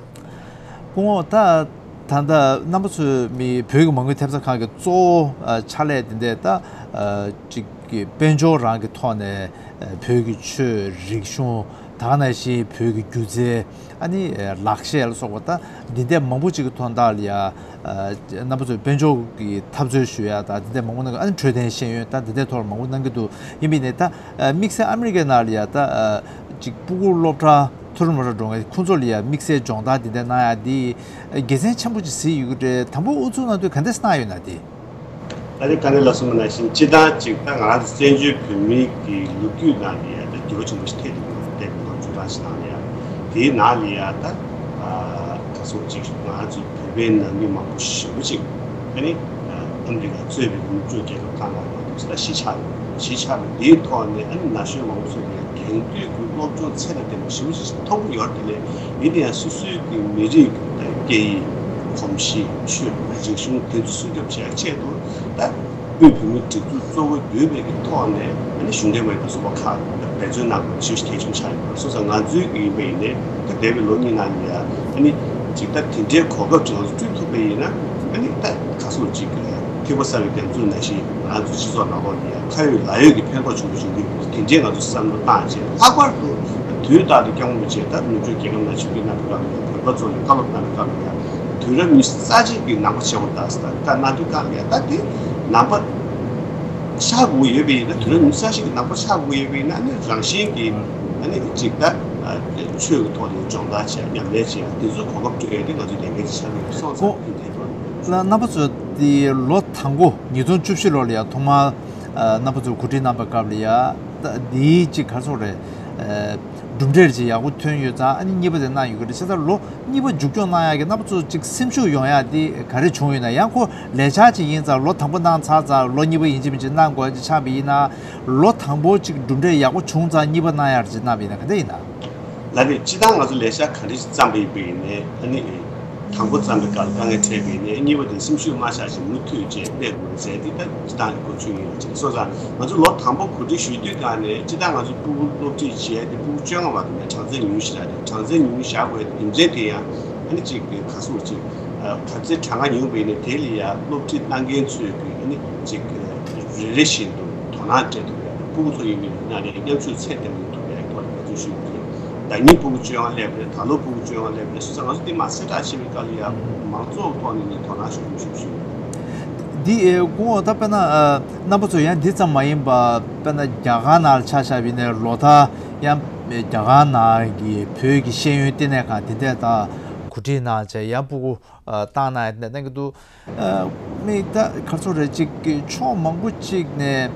སྐུ་ངོ་ད་ད་ལྟ་རྣམ་པ་ཚོས་མི་བོད་ཀྱི་མ་དངུལ་ཐེབས་རྩ་ཁང་གི་གཙོ་བོ་ཨ་ཕྱག་ལས་དེ་འདྲ་ད་ཨ་ཅིག་གི་དཔལ་འབྱོར་རང་གི་ཐོག་ནས་ཨ་བོད་ཀྱི་ཆོས་རིག་གཞུང་། ད་ག་ནང་བཞིན་བོད་ཀྱི་སྒྱུ་རྩལ། ཨ་ནི་ཨ་ལག་ཤེས་ལ་སོགས་པ་ད་འདི་འདྲ་མང་པོ་ཅིག་གི་དོན་དག་ལ་ཡ་ཨ་རྣམ་པ་ཚོས་དཔལ་འབྱོར་གྱི་འཐབ་རྩོད་ཞུ་ཡ་ད་འདི་འདྲ་མང་པོ་གནང་གི། ཨ་ནི་འཕྲོད་བསྟེན་ཤེས་ཡོན་ད་འདི་འདྲའི་ཐོག་ལ་མང་པོ་གནང་གི་འདུག་ཡིན་པ་ཡིན་ནའི་ད་ཨ་དམིགས་བསལ་ཨ་མི་རི་ཀའི་ནང་ལ་ཡ་ད་ཨ་ཅིག་སྤུ་གུ་སློབ་གྲྭ་མཐོ་རིམ་སློབ་གྲྭ་འགྲོ་མཁན་ཁོང་ཚོ་ལ་ཡ་དམིགས་བསལ་སྦྱོང་བརྡར་འདི་འདྲ་གནང་ཡ་འདི་དགེ་མཚན་ཆེན་པོ་ཅིག་གཟིགས་ཡོད་ཀྱི་རེད། དང་པོ་ཨུ་ཚུགས་གནང་དུས་ག་འདྲ་གནང་ཡོད་ན་དེ། ད་ནི་དཀའ་ལས་ལ་སོང་བ་ནང་བཞིན་སྤྱི་བཏང་ཅིག་ད་ང་རང་ཚོ་བཙན་བྱོལ་བོད་མིའི་གི་ལོ་རྒྱུས་ནང་ལ་ཡ་ད་འགྱུར་བ་ཆེན་པོ་ཞིག་ཐེབས་འདུག་འདས་པའི་ལོ་བཅུ་གྲངས་ཤིག་ནང་ལ་ཡ། དེའི་ནང་ལ་ཡ་ད་ཨ་ག་ཚོད་ཅིག་ང་རང་ཚོ་བོད་པའི་ནང་མི་མང་པོ་ཞེ་པོ་ཅིག་ཨ་ནི་ཨ་མི་རི་ཀ་གཙོས་པའི་ནུབ་ཕྱོགས་རྒྱལ་ཁབ་ཁག་ནང་ལ་ད་གཞིས་ཆགས་ཡོད། གཞིས་ཆགས་པ་དེའི་ཐོག་ནས་ཨ་ནི་ན་གཞོན་མང་པོ་ཚོས་ཀྱང་དེང་དུས་ཀྱི་སློབ་སྦྱོང་ཚད་ལ་ལྡན་པ་ཞེ་པོ་ཅིག་ཐོབ་ཀྱི་ཡོད་རེད། དེ་ལས་མི་དེ་ཡང་སོ་སོའི་གི་མི་རིགས་ཀྱི་སྐད་ཡིག་གོམས་གཤིས་ཆོས་རིག་གཞུང་དེ་ཚོ་སྲུང་སྐྱོབ་བྱེད་ཡ་ཆེད་དུ་ད་དབུས་བོད་མིའི་སྒྲིག་འཛུགས་གཙོ་བོ་འདུས་པའི་གི་ཐོག་ནས་ཨ་ནི་གཞུང་འབྲེལ་མ་ཡིན་པའི་ཚོགས་པ་ཁག་ད་འབད་བརྩོན་གནང་དགོས་ཞེས་གལ་ཆེན་པོ་ཆགས་ཡོད། སོང་ཙང་ང་ཚོའི་གི་ཡིན་པ་ཡིན་ནའི་ད་འདས་པའི་ལོ་གཉིས་ནང་ལ་ཡ་ཨ་ནི་ཅིག་ད་དེ་འདྲའི་གོ་སྐབས་ཅིག་ང་ཚོ་བསྐྲུན་ཐུབ་པ་ཡིན་ན་ཨ་ནི་ད་ག་ཚོད་ཅིག་གི་ཐིགས་པ་གསར་བའི་རྒྱ་མཚོ་ནང་བཞིན་ང་ཚོ་སྤྱི་ཚོགས་ནང་ལོགས་ལ་ཡ་ཁ་ཡོད་ལག་ཡོད་ཀྱི་ཕན་ཐོགས་ཆེན་པོ་བྱུང་གི་འདུག་དེ་འདྲའི་ང་ཚོ་བསམ་བློ་བཏང་བྱས་ལྷག་པར་དུ་དུས་རྟག་ཏུ་སྐྱབས་མགོན་རིན་པོ་ཆེ་ད་ནུབ་ཕྱོགས་རྒྱལ་ཁབ་ནང་ཆིབས་བསྒྱུར་གནང་བའི་སྐབས་ལ་ཡ་བོད་པ་ཚོ་ལ་བཀའ་སློབ་གནང་བའི་སྐབས་ལ་ཡ་དུས་རབས་ཉི་ཤུ་རྩ་གཅིག་གི་ནང་པ་ཆེན་པོ་དང་ཟེར་ད་བཀའ་གནང་དུས་སྐབས་ལ་ཡ་ད་དེ་ནང་པ་ཆགས་དགོས་ཡོད་པ་ཡིན་ན། དུས་རབས་ཉི་ཤུ་རྩ་གཅིག་གི་ནང་པ་ཆགས་དགོས་ཡོད་པ་ཡིན་ན་ཨ་ནི་རང་བཞིན་གྱིས་ཨ་ནི་གཅིག་ད་ཆོས་ཀྱི་ཐོག་ནས་སྦྱོང་བརྡར་བྱས་ཉམས་ལེན་བྱས་དེ་ཚོའི་གོ་སྐབས་སྤྲོད་ཡ་དེ་ང་ཚོའི་ལས་འགན་ཅིག་ཆགས་ཀྱི་ཡོད་སོང་ཙང་། ལ་རྣམ་པ་ཚོ་དེ་ལོ་དང་པོ་ཉིས་སྟོང་བཅུ་བཞི་ལོ་ལ་ཡ་ཐོག་མར་ཨ་རྣམ་པ་ཚོ་གོ་སྒྲིག་གནང་པའི་སྐབས་ལ་ཡ་ད་དེའི་ཅིག་ག་རེ་ཟེར་དགོས་རེད། ཨ་གྲུབ་འབྲས་ཅིག་ཡག་པོ་ཐོན་ཡོད་ཙང་ཨ་ནི་གཉིས་པ་དེ་གནང་ཡོད་ཀྱི་རེད། བྱས་ཙང་ལོ་གཉིས་པ་མཇུག་སྐྱོང་གནང་ཡག་གི་རྣམ་པ་ཚོ་ཅིག་སེམས་ཤུགས་ཡོང་ཡག་དེ་ག་རེ་བྱུང་ཡོད་ན། ཡང་ཁོ་ལས་འཆར་ཅིག་ཡིན་ཙང་ལོ་དང་པོ་གནང་ཚར་ཙང་ལོ་གཉིས་པ་ཡིན་གཅིག་མིན་གཅིག་གནང་དགོས་ཅིག་ཆགས་པ་ཡིན་ན། ལོ་དང་པོ་ཅིག་གྲུབ་འབྲས་ཡག་པོ་བྱུང་ཙང་གཉིས་པ་གནང་ཡག་ཅིག་གནང་པ་ཡིན་ན་ག་འདྲ་ཡིན་ན། ལགས་རེད། སྤྱིར་བཏང་ང་ཚོ་ལས་འཆར་ག་འདྲ་ཞིག་བརྩམས་པ་ཡིན་པ་ཡིན་ནའི་ཨ་ནི་དང་པོ་བརྩམས་པའི་སྐབས་ལ་དཀའ་ངལ་འཕྲད་པ་ཡིན་ནའི་གཉིས་པ་དེ་སེམས་ཤུགས་མ་ཆག་ཅིག་མུ་མཐུད་བྱས་སྤེལ་དགོས་ཟེར་འདི་ལྟ་སྤྱིར་བཏང་གི་གོ་ཆོད་ཡིན་ལ་ཅིག་སོང་ཙང་ང་ཚོ་ལོ་དང་པོ་གོ་སྒྲིག་ཞུ་དུས་སྒང་ནས་སྤྱིར་བཏང་ང་ཚོ་སྤུ་གུ་སློབ་ཁྲིད་བྱས་ཏེ་སྤུ་གུ་བཅོ་ལྔ་བར་དུ་ནས་གྲངས་ཚད་ཉུང་ཤོས་རག་རེད། གྲངས་ཚད་ཉུང་ཤོས་བཞག་དགོས་རྒྱུ་མཚན་དེ་ཡང་ཨ་ནི་ཅིག་ག་ཟེར་ཅིག་གྲངས་ཚད་གྲངས་ཀ་ཉུང་བ་ཡིན་ནའི་དེ་ལ་ཡང་སློབ་ཁྲིད་གནང་མཁན་ཚོས་ཀྱི་ཨ་ནི་ཅིག་རེ་རེ་བཞིན་དུ་དོ་སྣང་སྤྲད་ཐུབ་ཡ་སྤུ་གུ་ཚོ་ཡིན་པའི་ནང་ནས་མཉམ་ཞུགས་ཚད་ལྡན་པ་ཐུབ་ཡ་ཐོག་ལ་ང་ཚོས་ཞུ་གི་ཡོད། ཟླ་ཉིན་སྤུ་གུ་བཅོ་ལྔ་སླེབས་རེད། ད་ལོ་སྤུ་གུ་བཅོ་ལྔ་སླེབས་རེད། སོང་ཙང་ང་ཚོ་འདི་མ་གསལ་བསྒྲགས་བྱེད་པའི་སྐབས་ལ་ཡང་མང་ཚོགས་ཐོག་ནས་ནི་དོ་སྣང་ཤུགས་ཆེན་པོ་ཞུ་གི་ཡོད། འདི་ཨེ་སྐུ་ངོ་ད་དཔེར་ན་ཨ་རྣམ་པ་ཚོ་ཡང་འདི་ཙམ་མ་ཡིན་པ་དཔེར་ན་རྒྱ་གར་ནང་ལ་ཆ་བཞག་པ་ཡིན་ནའི་ལོ་ལྟར་ཡང་རྒྱ་གར་ནང་གི་བོད་ཀྱི་ཤེས་ཡོན་བསྟི་གནས་ཁང་དེ་འདྲས་དང་གོ་སྒྲིག་གནང་བྱས་ཡང་སྤུ་གུ་ཨ་བཏང་གནང་ཡ་དེ་འདྲ་གནང་གི་འདུག་ཨ་མི་ད་ག་ཚོད་རེད། ཅིག་གི་ཕྱོགས་མང་པོ་ཅིག་ནས་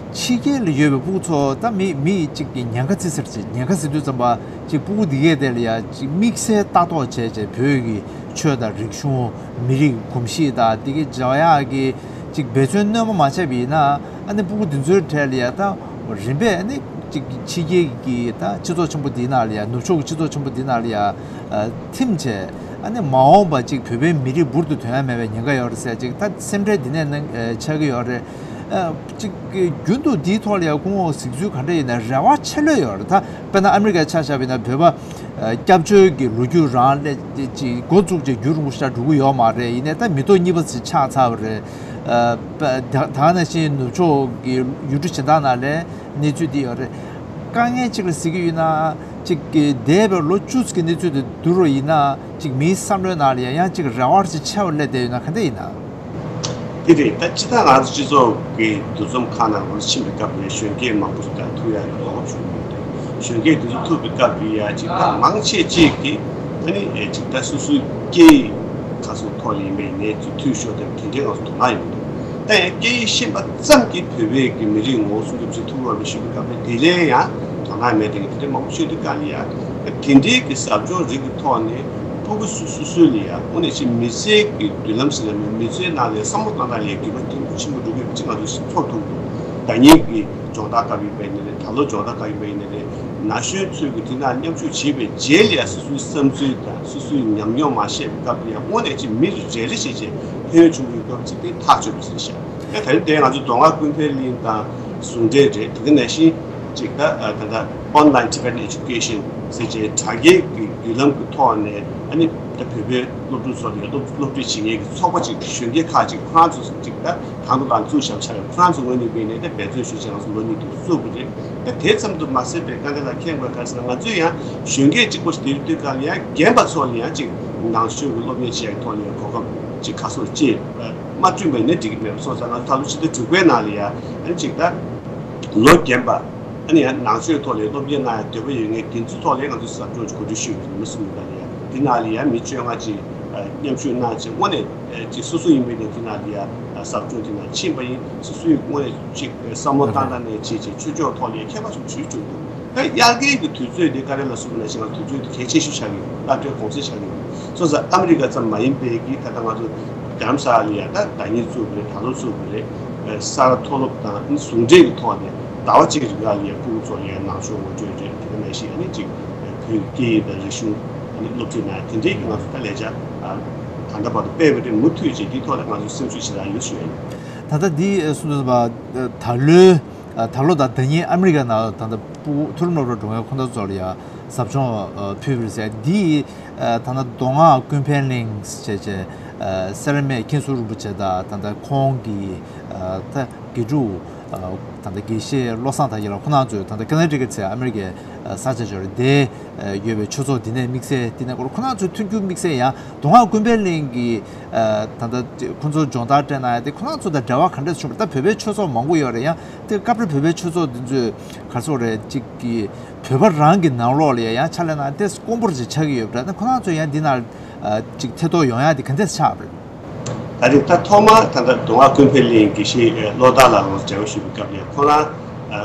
ཕྱི་རྒྱལ་ལ་ཡོད་པའི་སྤུ་གུ་ཚོ་ད་མི་མི་ཅིག་གི་ཉེན་ཁ་བརྩི་ཟེར་ཅིག་ཉེན་ཁ་ཟེར་དུས་ཙམ་པ་ཅིག་སྤུ་གུ་འདི་གས་དེ་ལ་ཡ་ཅིག་དམིགས་བསལ་ལྟ་རྟོག་བྱས་བྱས་བོད་ཀྱི་ཆོས་དང་རིག་གཞུང་མི་རིགས་གོམས་གཤིས་དང་འདི་གས་སྦྱང་ཡག་གི་ཅིག་འབད་བརྩོན་སྣོན་པ་མ་བྱས་པ་ཡིན་ན་ཨ་ནི་སྤུ་གུ་འདི་ཚོའི་གྲས་ལ་ཡ་ད་རིམ་པས་ཨ་ནི་ཅིག་ཕྱི་རྒྱལ་གྱི་ད་སྤྱི་ཚོགས་ཆེན་པོ་འདིའི་ནང་ལ་ཡ་ནུབ་ཕྱོགས་ཀྱི་སྤྱི་ཚོགས་ཆེན་པོ་འདིའི་ནང་ལ་ཡ་ཨ་ཐིམ་བྱས། ཨ་ནི་མ་འོངས་པ་ཅིག་བོད་པའི་མི་རིགས་འབུར་དུ་ཐོན་ཡ་མེད་པའི་ཉེན་ཁ་ཡོད་རེད་ཟེར་ཅིག་ད་སེམས་ཁྲལ་འདི་ནས་ནང་ཨ་ཆགས་ཀྱི་ཡོད་རེད། ཅིག་རྒྱུན་དུ་འདིའི་ཐོག་ལ་ཡང་སྐུ་ངོ་གཟིགས་ཚུལ་ག་འདྲ་ཡིན་ན། རེ་བ་ཆེ་ལོས་ཡོད་རེད། ད་དཔེར་ན་ཨ་མི་རི་ཀའི་ཆ་བཞག་པ་ཡིན་ན། བོད་པ་སྐྱབས་བཅོལ་གྱི་ལོ་རྒྱུས་རང་ལས་ཅིག་འགོ་བཙུགས་བྱས་རྒྱུན་རིང་པོ་ཞིག་འགྲོ་གི་ཡོད་མ་རེད། ཡིན་ནའི་ད་མི་ཐོག་གཉིས་པ་ཞིག་ཆགས་ཚར་བ་རེད། ད་ག་ནང་བཞིན་ནུབ་ཕྱོགས་ཀྱི་ཡུལ་གྲུ་གཞན་དག་ནང་ལ་གནས་ཚུལ་འདི་ཡོད་རེད། དཀའ་ངལ་གཅིག་ལ་གཟིགས་ཀྱི་ཡོད་ན། གཅིག་གི་འདས་པའི་ལོ་བཅུ་ཙམ་གྱི་གནས་ཚུལ་དེ་བསྡུར་བ་ཡིན་ན། གཅིག་མིའི་བསམ་བློའི་ནང་ལ་ཡང་ཡང་གཅིག་རེ་བ་ཅིག་ཆེ་བ་སླེབས་བསྡད་ཡོད་ན་ག་འདྲ་ཡིན་ན། དེ་རེད། ད་སྤྱིར་བཏང་ང་ཚོ་སྤྱི་ཚོགས་ཀྱི་འདུ་འཛོམས་ཁག་ནང་ང་ཚོ་ཕྱིན་པའི་སྐབས་ལ་གཞོན་སྐྱེས་མང་པོ་ཞིག་དང་ཐུག་ཡག་གི་གོ་སྐབས་བྱུང་ཡོད་རེད། གཞོན་སྐྱེས་དེ་ཚོ་ཐུག་པའི་སྐབས་དེ་ཡང་གཅིག་ད་མང་ཆེ་གཅིག་གིས་ཨ་ནི་ཨེ་གཅིག་ད་སོ་སོའི་སྐད་ཡིག་ག་སོ་ཐོག་ལ་ཡིན་པའི་ནས་ཚུལ་འཐུས་ཤོར་དེ་དེ་འདྲའི་ང་ཚོ་དོ་སྣང་ཡོད་མི་འདུག་ད་ཡང་སྐད་ཡིག་ཤེས་པ་ཙམ་གྱིས་བོད་པའི་གི་མི་རིགས་ངོ་བོ་སྲུང་སྐྱོབ་བྱེད་ཐུབ་ཡོད་པའི་ཞུ་བའི་སྐབས་ལ་དེ་ལས་ཡང་དོ་སྣང་མེད་མཁན་དེ་འདྲ་མང་པོ་ཤོད་དུས་ག་ལ་ཡ། དེ་འདྲའི་གི་ཟབ་སྦྱོང་རིགས་ཀྱི་ཐོག་ནས་ཕྲུ་གུ་སུ་སུ་སུ་ལ་ཡ་དངོས་གནས་ཅིག་མི་ཚེ་གི་མདུན་ལམ་ཟེར་ལ་མི་མི་ཚེའི་ནང་ལ་བསམ་བློ་བཏང་སྟངས་ལ་ཡ་འགྱུར་བ་ཐེབས་ཆེན་པོ་འགྲོ་གི་ཡོད་པ་ཅིག་ང་ཚོས་ཚོར་ཐུབ་འདུག་ཟླ་ཉིན་གྱི་སྦྱོང་བརྡར་སྐབས་ཡིན་པ་ཡིན་ན་རེད། ད་ལོ་སྦྱོང་བརྡར་སྐབས་ཡིན་པ་ཡིན་ན་རེད། ན་གཞོན་ཚོས་ཀྱི་དེ་ནང་མཉམ་ཞུགས་བྱེད་པའི་རྗེས་ལ་ཡ་སོ་སོའི་བསམ་ཚུལ་དང་སོ་སོའི་ཉམས་མྱོང་མ་བཤད་པའི་སྐབས་ལ་ཡ་དངོས་གནས་ཅིག་མི་རེ་རེ་བྱས་བྱས་ཕན་ཡོན་ཆེན་པོ་ཡོད་སྐབས་ཅིག་དེ་ཐག་ཆོད་པ་ཟེར་ཤག་ད་དེ་རིང་དེ་ང་ཚོ་མདོ་སྔགས་ཀུན་ཕན་གླིང་དང་ཟུང་འབྲེལ་རེད། དེ་ག་ནང་བཞིན་ཅིག་ད་ད་ལྟ་Online Tibetan Education ཟེར་བྱས་དྲ་རྒྱའི་གི་བརྒྱུད་ལམ་གྱི་ཐོག་ནས་ཨ་ནི་ད་བོད་པའི་སློབ་ཕྲུག་ཚོ་ལ་སློབ་སློབ་ཁྲིད་བྱེད་མཁན་གྱི་ཚོགས་པ་ཅིག་གཞོན་སྐྱེས་ཁག་ཅིག་ཁོ་རང་ཚོ་ཅིག་ད་དང་དུ་དང་བཙུགས་བཞག་ཆགས་ཡོད། ཁོ་རང་ཚོ་ངོས་ནས་བལྟས་ནས་ད་འབད་བརྩོན་ཞུ་བྱས་ང་ཚོ་ལོ་གཉིས་དེ་བཙུགས་པ་རེད། ད་དེ་ཙམ་དུ་མ་ཟད་པའི་དཀའ་ངལ་ལ་མཁྱེན་དགོས་ག་རེ་ཟེར་ན། ང་ཚོས་ཡང་གཞོན་སྐྱེས་གཅིག་པོ་ཞིག་དེ་རིང་དུས་སྐབས་ལ་ཡང་རྒན་པ་ཚོ་ལ་ཡང་ཅིག་ནང་ཆོས་ཀྱི་སློབ་གཉེར་བྱེད་ཡག་ཐོག་ལ་ཡང་གོ་སྐབས་ཅིག་ཁ་སོར་བཅད་མ་བསྐྲུན་པ་ཡིན་ན་འགྲིག་གི་མེད་པ་སོང་ཙང་། ང་ཚོ་ད་ལོ་ཕྱི་ཟླ་དྲུག་པའི་ནང་ལ་ཡང་ཨ་ནི་ཅིག་ད་ལོ་རྒན་པ་ཨ་ནི་ཡང་ནང་ཆོས་ཐོག་ལ་སློབ་གཉེར་གནང་ཡག་འདོད་པ་ཡོད་མཁན་དེ་ཚོ་ཐོག་ལ་ཡང་ང་ཚོས་ཟབ་སྦྱོང་ཅིག་གོ་སྒྲིག་ཞུས་ཡོད་པ་རེད། མི་གསུམ་ཡོད་པ་ལ་ཡང་དེ་ནང་ལ་ཡང་མི་བཅོ་ལྔ་ཅིག་མཉམ་ཞུགས་གནང་བྱས་དངོས་གནས་ཅིག་སོ་སོ་ཡིན་པའི་ནས་དེ་ནང་ལ་ཡང་ཟབ་སྦྱོང་དེ་ནང་ཕྱིན་པ་ཡིན། སོ་སོའི་དངོས་གནས་ཅིག་བསམ་བློ་བཏང་སྟངས་ནས་བྱས་བྱས་ཆོས་ཕྱོགས་ཐོག་ལ་ཡང་ཁྱད་པར་ཅིག་ཞུ་བཅུག་འདུག་ད་དབྱར་ཁའི་གི་དུས་ཚོད་འདི་ཀ་རེ་ལ་སོགས་པ་ནང་བཞིན་དུས་ཚོད་འདི་གལ་ཆེ་ཤོས་ཆགས་ཀྱི་ཡོད། སློབ་གྲྭའི་གུང་སེང་ཆགས་ཀྱི་ཡོད། སོང་ཙང་ཨ་མི་རི་ཀ་ཙམ་མ་ཡིན་པའི་གི་ད་ལྟ་ང་ཚོ་རྡ་རམ་ས་ལ་ཡ་ད་ཟླ་ཉིན་བཙུགས་པ་རེད། ད་ལོ་བཙུགས་པ་རེད། ས་རཱ་མཐོ་སློབ་དང་ཟུང་འབྲེལ་གྱི་ཐོག་ནས་ཟླ་བ་གཅིག་རིང་ལ་ཡ་ཕྲུ་གུ་ཚོ་ལ་ཡ་ནང་ཆོས་ངོ་སྤྲོད་རེད། དེ་ག་ནང་བཞིན་ཨ་ནི་ཅིག་བོད་ཀྱི་སྐད་ཡིག་དང་རིག་གཞུང་ཨ་ནི་སློབ་ཁྲིད་གནང་ཡ་དེ་འདྲའི་གི་ང་ཚོ་ད་ལས་འཆར་ད་ལྟ་བར་དུ་སྤེལ་བ་རེད། མུ་མཐུད་ཅིག་འདིའི་ཐོག་ལ་ང་ཚོ་སེམས་ཤུགས་ཞེ་དྲག་ཡོད་ཞུ་ཡ་ཡིན། ད་ལྟ་འདི་གསུངས་དུས་ད་ལོའི་ད་ལོ་དང་ཟླ་ཉིན་ཨ་མི་རི་ཀ་ནང་ད་ལྟ་ཕྲུ་གུ་མཐོ་རིམ་སློབ་གྲྭ་འགྲོ་མཁན་ཁོ་ན་ཚོ་ལ་ཡ་ཟབ་སྦྱོང་ཕུལ་བ་རེད་ཟེར། འདི་ད་ལྟ་མདོ་སྔགས་ཀུན་ཕན་གླིང་ཞེས་བྱས་སེར་སྨད་མཁན་ཟུར་རིན་པོ་ཆེ་དང་ད་ལྟ་ཁོང་གི་ད་དགེ་ཕྲུག་ད་ལྟ་དགེ་བཤེས་བློ་བཟང་དར་རྒྱས་ལགས་ཁོང་རྣམ་ཚོས་ད་ལྟ་ཀ་ན་ཊི་ཀཊ་ཟེར་ཨ་མི་རི་ཀའི་ས་ཆ་ཅིག་རེད། དེ་ཡོད་པའི་ཆོས་ཚོགས་འདི་ནས་དམིགས་བསལ་འདི་ནས་སྐོར་ཁོང་རྣམ་ཚོས་མཐུན་འགྱུར་དམིགས་བསལ་ཡང་མདོ་སྔགས་ཀུན་ཕན་གླིང་གི་ད་ལྟ་ཁོང་ཚོ་སྦྱོང་བརྡར་སྤྲད་གནང་ཡ་དེ་ཁོང་རྣམ་ཚོ་དང་འབྲེལ་བ་ག་འདྲ་བྱུང་བ། ད་བོད་པའི་ཆོས་ཚོགས་མང་པོ་ཡོད་རེད། ཡང་དེ་སྐབས་རེ་བོད་པའི་ཆོས་ཚོགས་འདི་ཚོས་ག་རེ་ཟེར་དགོས་རེད། གཅིག་གི་བོད་པ་རང་གི་ནང་ལོགས་ལ་ཡང་ཕྱག་ལས་གནང་ཏེ་དཀོན་པོ་ཅིག་ཆགས་ཀྱི་ཡོད་པ་འདྲ། ད་ཁོང་རྣམ་ཚོ་ཡང་འདི་ནང་ཅིག་ཐེ་གཏོགས་ཡོང་ཡ་དེ་ག་འདྲས་ཆགས་པ་རེད། ད་རེས་ད་ཐོག་མར་ད་ལྟ་མདོ་སྔགས་ཀུན་ཕན་གླིང་དགེ་བཤེས་བློ་བདག་ལགས་ལ་འབྲེལ་བ་ཞུས་པའི་སྐབས་ལ་ཁོ་རང་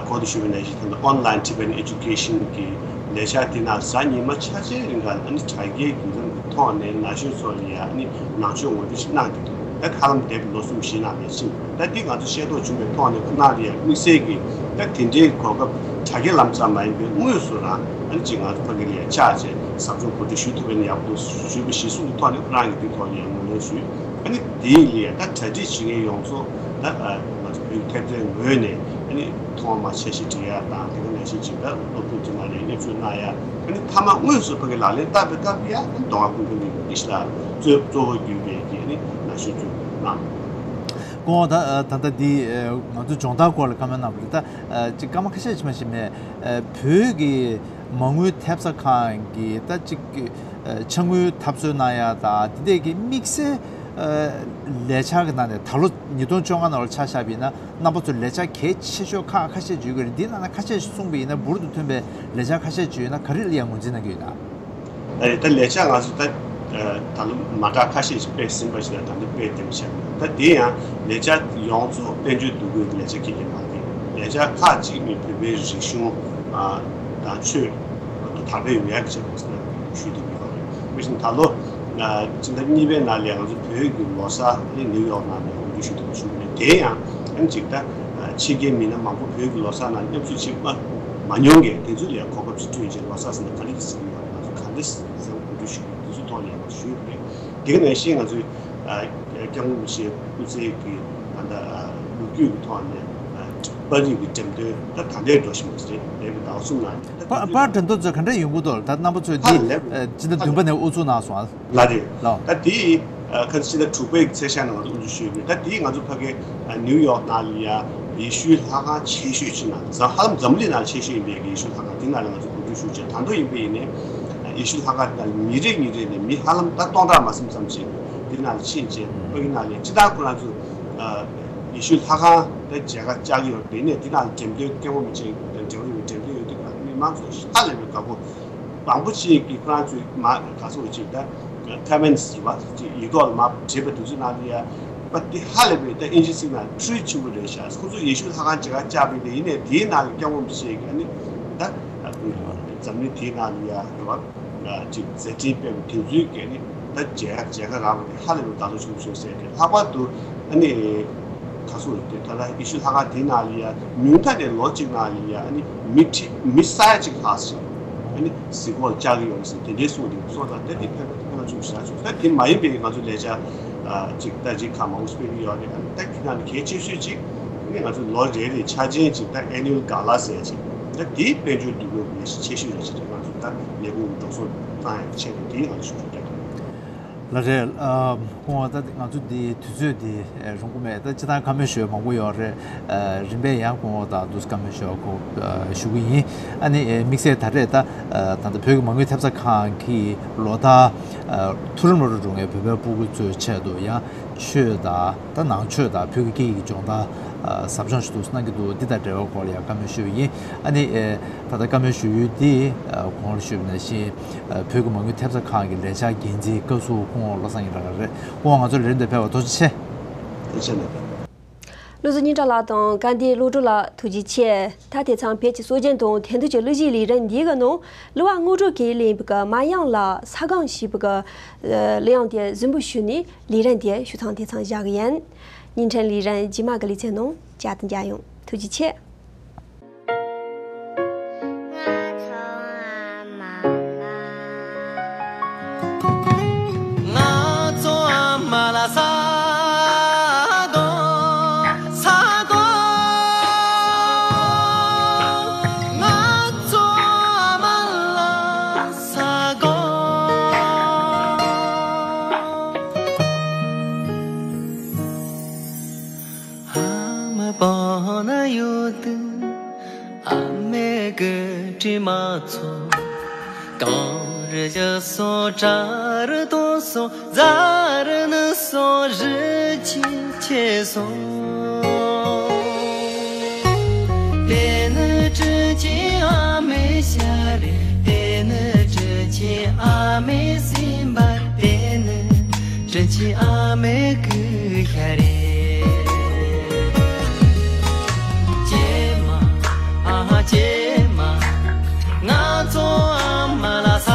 གོང་དུ་ཞུས་པ་ནང་བཞིན་ད་ལྟ་Online Tibetan Education གི་ལས་འཆར་དེ་ནང་གཟའ་ཉི་མ་ཆ་ཆའི་རིང་ག་ཨ་ནི་དྲ་རྒྱའི་བརྒྱུད་ལམ་གྱི་ཐོག་ནས་ན་གཞོན་ཚོ་ལ་ཡ་ཨ་ནི་ནང་ཆོས་ངོ་སྤྲོད་ཞིག་གནང་གི་འདུག་ད་ཧ་ལམ་འདས་པའི་ལོ་གསུམ་བཞི་ནང་ནས་ཕྱིན། ད་འདི་ང་ཚོ་ཤེས་རྟོགས་བྱུང་བའི་ཐོག་ནས་ཁོ་རང་ལ་ཡ་དམིགས་བསལ་གྱི་ད་དེ་འདྲའི་གོ་སྐབས་དྲ་རྒྱའི་ལམ་ཙམ་མ་ཡིན་པའི་དངོས་སུ་རང་ཨ་ནི་ཅིག་ང་ཚོ་ཕ་གི་ལ་ཡ་ཆ་བྱས་ཟབ་སྦྱོང་གོ་སྒྲིག་ཞུ་ཐུབ་པ་ཡིན་ན་ཡག་པོ་འདུག་ཞུས་པའི་གཞི་བཟུང་གི་ཐོག་ནས་ཁོ་རང་གིས་འདི་ཐོག་ལ་ཡ་ངོས་ལེན་ཞུས། ཨ་ནི་དེའི་ལས་ད་གྲ་སྒྲིག་བྱེད་མཁན་ཡོངས་རྫོགས་ད་ང་ཚོ་བོད་ཐེབས་རྩའི་ངོས་ནས་ཨ་ནི་ཐོག་མར་འཆར་གཞི་སྒྲིག་ཡ་དང་དེ་ག་ནང་བཞིན་ཅིག་ད་སློབ་ཕྲུག་ཚོ་ནང་ནས་མཉམ་ཞུགས་གནང་ཡ། ཨ་ནི་མཐའ་མ་དངོས་སུ་ཕ་གི་ལག་ལེན་བསྟར་བའི་སྐབས་ཡ་ཨ་ནི་མདོ་སྔགས་ཀུན་ཕན་གྱི་དགེ་བཤེས་ལགས་གཙོ་གཙོ་བོ་གྱུར་པའི་གི་ཨ་ནི་ན་གཞོན་ཚོ་གནང་། ཁོང་ད་ད་ལྟ་འདི་ང་ཚོ་སྦྱོང་བརྡར་སྐོར་ལ་བཀའ་མོལ་གནང་བ་རེད། ད་ཅིག་སྐར་མ་ཁ་ཤས་ཅིག་མ་ཞིག་མེད་བོད་ཀྱི་མ་དངུལ་ཐེབས་རྩ་ཁང་གི་ད་ཅིག་ཕྱག་དངུལ་ཐབས་འཚོལ་གནང་ཡ་དང་དེ་འདྲས་ཀྱི་དམིགས་བསལ་ལས་འཆར་གྱི་ནང་ནས་ད་ལོ་ཉིས་སྟོང་བཅོ་ལྔ་ནང་ལ་ཆ་བཞག་པ་ཡིན་ན་རྣམ་པ་ཚོ་ལས་འཆར་གལ་ཆེ་ཤོས་ཁག་ཁ་ཤས་ཅིག་ཡོད་ཀྱི་རེད། འདིའི་ནང་ནས་ཁ་ཤས་ཤིག་གསུངས་པ་ཡིན་ན་འབུར་དུ་ཐོན་པའི་ལས་འཆར་ཁ་ཤས་ཅིག་ཡོད་ན་ག་རེ་ལ་ཡང་ངོས་འཛིན་གནང་གི་ཡོད་ན། ཨ་རེད། ད་ལས་འཆར་ང་ཚོ་ད་ད་ལོ་མ་འདྲ་ཁ་ཤས་ཤིག་སྤེལ་ཟིན་པ་ཞིག་ལ་ད་ལོ་སྤེལ་བསྡད་པ་ཆགས་འདུག་ད་དེ་ཡང་ལས་འཆར་ཡོངས་རྫོགས་དཔལ་འབྱོར་འདུ་འགོད་ཀྱི་ལས་འཆར་ཁྱེར་ཡོད་མ་རེད། ལས་འཆར་ཁག་ཅིག་ནི་བོད་པའི་རིག་གཞུང་དང་ཆོས་དར་སྤེལ་ཡོང་ཡག་གི་ཆེད་དུ་ཞུ་ཐུབ་ཀྱི་ཡོད་རེད། དཔེ་བཞིན་ད་ལོ་ཕྱི་ཟླ་གཉིས་པའི་ནང་ལ་ང་ཚོ་བོད་ཀྱི་ལོ་གསར་ནི་ནིའུ་ཡོག་ནང་ནས་འགོ་འཛུགས་ཞུ་ཐུབ་པ་ཞུ་གི་རེད། དེ་ཡང་ཨ་ནི་ཅིག་ད་ཕྱི་རྒྱལ་མི་སྣ་མང་པོ་བོད་ཀྱི་ལོ་གསར་ནང་མཉམ་ཞུགས་བྱེད་མ་མ་མྱོང་མཁན་དེ་ཚོ་ལ་ཡང་གོ་སྐབས་ཤིག་བསྐྲུན་བྱས་ལོ་གསར་ཟེར་ན་ག་འདྲ་ཞིག་ཟེར་གྱི་ཡོད་རེད། ང་ཚོ་ག་འདྲ་ཞིག་དེ་ཚོའི་ཐོག་ལ་ཡང་ཞུས་པ་རེད། དེ་ག་ནང་བཞིན་ང་ཚོའི་སྐྱབས་མགོན་རིན་པོ་ཆེ་སྐུ་ཚེ་གི་ད་ལྟ་ ལོ་རྒྱུས་ཀྱི་ཐོག་ནས་པར་རིས་ཀྱི་འགྲེམས་སྟོན་ད་ད་ལྟའི་འགྲོ་བཞིན་པ་ཞིག་རེད། འདས་པའི་ཟླ་བ་གསུམ་ནང་ནས་ད་པར་པར་འགྲེམས་སྟོན་ཚོ་ག་འདྲ་ཡོང་གི་འདུག་ད་རྣམ་པ་ཚོས་འདི་ཧ་ལས་པ་སྤྱི་ཟླ་བདུན་པ་ནས་དབུ་འཛུགས་གནང་སོང་ཨ། ལགས་རེད། ལགས། ད་དེ་ཁ་སང་ཕྱི་ཟླ་དྲུག་པའི་ཚེས་ཤར་ནང་ང་ཚོ་དབུ་འཛུགས་ཞུས་ཡོད། ད་དེ་ང་ཚོ་ཕ་གི་ནིའུ་ཡོག་ནང་ལ་ཡ་ཡེ་ཤུའི་ལྷ་ཁང་ཆེ་ཤོས་ཅིག་ནང་ཧ་ལམ་འཛམ་གླིང་ནང་ཆེ་ཤོས་ཡིན་པའི་ཡེ་ཤུའི་ལྷ་ཁང་དེ་ནང་ལ་ང་ཚོ་དབུ་འཛུགས་ཞུས་བྱས། ད་དུང་ཡིན་པ་ཡིན་ནའི་ཡེ་ཤུའི་ལྷ་ཁང་དེ་ནང་ལ་ཉིན་རེ་ཉིན་རེ་ནས་མི་ཧ་ལམ་ད་སྟོང་ཕྲག་མ་ཟིན་ཙམ་ཞིག་དེ་ནང་ལ་ཕྱིན་བྱས་ཕ་གི་ནང་ལ་སྤྱི་བཏང་ཁོ་རང་ཚོ་ཡེ་ཤུའི་ལྷ་ཁང་དེ་མཇལ་ཁ་བཅར་གྱི་ཡོད་རེད། དེ་ནས་དེ་ནང་ལ་འགྲེམས་སྟོན་སྐྱེ་བོ་མི་ཆེན་འགྲེམས་སྟོན་ཡོད་འགྲེམས་སྟོན་ཡོད་དུས་ཁོ་རང་མི་མང་ཚོ་ཧ་ལས་པའི་དགའ་པོ། མང་པོ་ཞིག་གིས་ཁོ་རང་ཚོའི་མ་ག་ཚོད་ཅིག་ད་ཀོ་མེན་ཊི་ཟེར་བ་ཅིག་ཡིག་ཐོག་ལ་མར་བྲིས་པ་དེ་ཚོའི་ནང་ལ་ཡ་པ་དེ་ཧ་ལས་པའི་ད་ཨིན་ཇི་ཚིག་ནང་ཁྲུའུ་ཆེན་པོ་རེད་ཤག་ཁོ་ཚོ་ཡེ་ཤུ་ལྷ་ཁང་མཇལ་ཁ་བཅར་བ་ཡིན་ནའི་དེའི་ནང་གི་སྐྱབས་མགོན་རིན་པོ་ཆེ་གིས་ཨ་ནི་ད་འཛམ་གླིང་དེའི་ནང་ལ་ཡ་རེད་བ། ཅིག་མཛད་འཕྲིན་སྤེལ་བ་དེ་ཚོའི་གི་ནི་ད་མཇལ་མཇལ་ཁ་རག་པ་དེ་ཧ་ལས་པའི་དགའ་ཚོར་ཆེན་པོ་བྱུང་ཟེར་ཏེ། ལྷག་པར་དུ་ཨ་ནི་ག་སོགས་རེད་དེ། ད་ལྟ་ཡེ་ཤུ་ལྷ་ཁང་དེའི་ནང་ལ་ཡ་ཉུང་མཐའ་ནས་ལོ་གཅིག་ནང་ལ་ཡ་ཨ་ནི་མི་ཁྲི་མི་ས་ཡ་གཅིག་ལྷག་ཞིག་ཨ་ནི་གཟིགས་སྐོར་བཅར་གྱི་ཡོད་ཟེར་དེ་འདྲའི་གསུངས་ཏེ་སོང་ཙང་ད་དེ་ཕན་ཐོགས་ཕན་ཐོགས་ཆེན་པོ་ཞིག་རག་བྱུང་། ད་དེ་མ་ཡིན་པའི་ང་ཚོ་ལས་འཆར་ཅིག་ད་ཅིག་ཁག་མང་པོ་ཞིག་སྤེལ་གྱི་ཡོད་རེད། ཨ་ནི་ད་དེ་ནང་ནས་གལ་ཆེ་ཤོས་ཅིག་ཨ་ནི་ང་ཚོ་ལོ་རེ་རེའི་འཆར་ཅན་ཅིག་ད་ཨེ་ནུ་ཨལ་ག་ལ་ཟེར་ཅིག་ད་དེའི་དཔལ་འབྱོར་འདུས་སྡོད་ལས་གཞི་ཆེ་ཤོས་རེད་ཅེས་ང་ཚོ་ད་ལས་ཁུངས་འགྲོ་སོང་བཏང་ཡག་ཆེད་དུ་དེའི་ནང་ཞུ་རྒྱུ་རེད། ལགས་རེད། ཨ། སྐུ་ངོ་ད་ང་ཚོ་འདི་དུས་ཚོད་འདི་རིང་པོ་མེད། ད་སྤྱིར་བཏང་བཀའ་མོལ་ཞུ་མང་པོ་ཡོད་རེད། ཨ། རིམ་པས་ཡང་སྐུ་ངོ་དང་འདུག་བཀའ་མོལ་ཞུ་གོ་ཞུ་གི་ཡིན། ཨ་ནི་དམིགས་བསལ་ད་རེས་ད་ད་ལྟ་བོད་ཀྱི་མ་དངུལ་ཐེབས་རྩ་ཁང་གིས་ལོ་ལྟར་མཐོ་རིམ་སློབ་གྲྭ་འགྲོ་མཁན་བོད་པའི་སྤུ་གུ་ཚོའི་ཆེད་དུ་ཡང་ཆོས་དང་། ད་ནང་ཆོས་དང་བོད་ཀྱི་སྐད་ཡིག་གི་སྦྱོང་བརྡར་ཨ་ཟབ་སྦྱོང་ཞིག་འདུག་གནང་གི་འདུག་འདི་དང་འབྲེལ་བའི་སྐོར་ལ་ཡང་བཀའ་མོལ་ཞུས་ཡིན། ཨ་ནི་ཨེ་ད་ལྟ་བཀའ་མོལ་ཞུ་ཡུལ་འདི་ཨ་གོང་ལ་ཞུས་པ་ནང་བཞིན་ཨ་བོད་ཀྱི་མ་དངུལ་ཐེབས་རྩ་ཁང་གི་ལས་འཆར་འགན་འཛིན་བཀའ་ཟུར་སྐུ་ངོ་བློ་བཟང་ཡེ་ལགས་རེད། སྐུ་ངོ་ང་ཚོ་ལ་རིམ་དུ་ཕེབས་པར་ཐུགས་རྗེ་ཆེ། ཐུགས་རྗེ་ཆེ། བློ་བཟང་སྙིང་ཁྲག་ལགས་དང་སྐལ་ལྡན་བློ་གྲོས་ལགས་ཐུགས་རྗེ་ཆེ། ད་དེ་མཚམས་བོད་ཀྱི་སྲོལ་རྒྱུན་དང་དེང་དུས་ཀྱི་གླུ་གཞས་ལས་རིམ་འདིའི་གི་ནང་གླུ་བ་དངོས་གྲུབ་ཀྱིས་ལེན་པའི་གི་མ་ཡང་ལ་ས་སྒང་ཞེས་པའི་གི་གླུ་དབྱངས་དེ་གཟིགས་འབུལ་ཞུས་ནས་ལས་རིམ་དེ་ཞུ་སྟངས་དེ་མཚམས་བཞག་གི་ཡིན། བརྙན་འཕྲིན་ལས་རིམ་རྗེས་མ་གི་ལེ་ཚན་ནང་བསྐྱར་དུ་མཇལ་ཡོང་། ཐུགས་རྗེ་ཆེ། ཨ་མ་བར་ན་ཡོད་དུས་ཨ་མའི་སྐུ་དྲིན་མ་ཚོར། གངས་རི་རྒྱ་སོ་བྲག་རི་མཐོ་སོ་རྫ་རི་ནུབ་སོ་རི་ཆེ་ཆེ་སོ། དེ་ནི་དྲིན་ཆེན་ཨ་མའི་ཞལ་རས། དེ་ནི་དྲིན་ཆེན་ཨ་མའི་སེམས་པ་རེད། དེ་ནི་དྲིན་ཆེན་ཨ་མའི་སྐུ་ཤ་རེད། ཀྱེ་མ་ཨ་ཀྱེ་མ། ང་ཚོ་ཨ་མ་ལ་ས་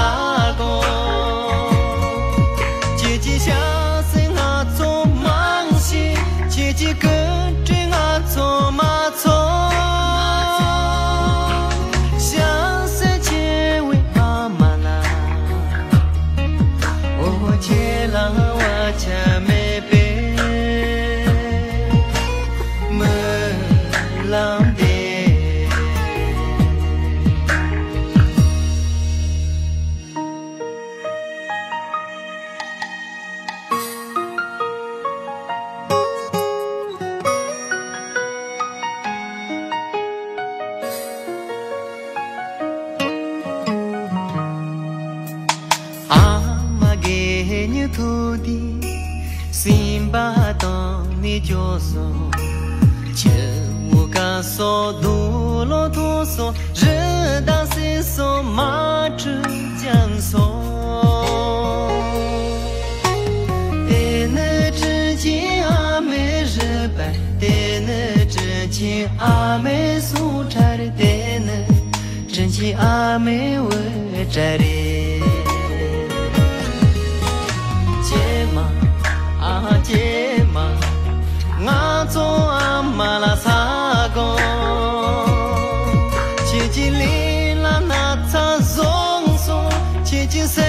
གོ། ཁྱེད་ཀྱི་ཞལ་གསེར་ང་ཚོ་མང་ཤེས། ཁྱེད་ཀྱི་སྐུ་དྲིན་ང་ཚོ་མ་ཚོར། ཞལ་གསེར་ཆེ་བའི་ཨ་མ་ལ། འོ་ཁྱེད་ལ་བར་ཆད་མེད་པའི་སྨོན་ལམ་འདེབས། ཨ་མ་རྒས་ཉི་ཐུག་དེ། སེམས་པ་གཏིང་ནས་སྐྱོ་སོང་། ཆུ་བོ་དཀར་སོགས་རྡོ་ལོ་མཐོ་སོགས། རི་དྭགས་སེར་སོགས་མ་བྲུས་འཇམ་སོང་། དེ་ནི་དྲིན་ཆེན་ཨ་མའི་རུས་པ་རེད། དེ་ནི་དྲིན་ཆེན་ཨ་མའི་སྲོག་ཁྲ་རེད། དེ་ནི་དྲིན་ཆེན་ཨ་མའི་འུར་སྒྲ་རེད། ཀྱེ་མ་ཨ་ཀྱེ་མ། ང་ཚོ་ཨ་མ་ལ་ས་གོ། ཁྱེད་ཀྱི་ལུས་ལ་ན་ཚ་བཟུང་སོང་། ཁྱེད་ཀྱི་ས་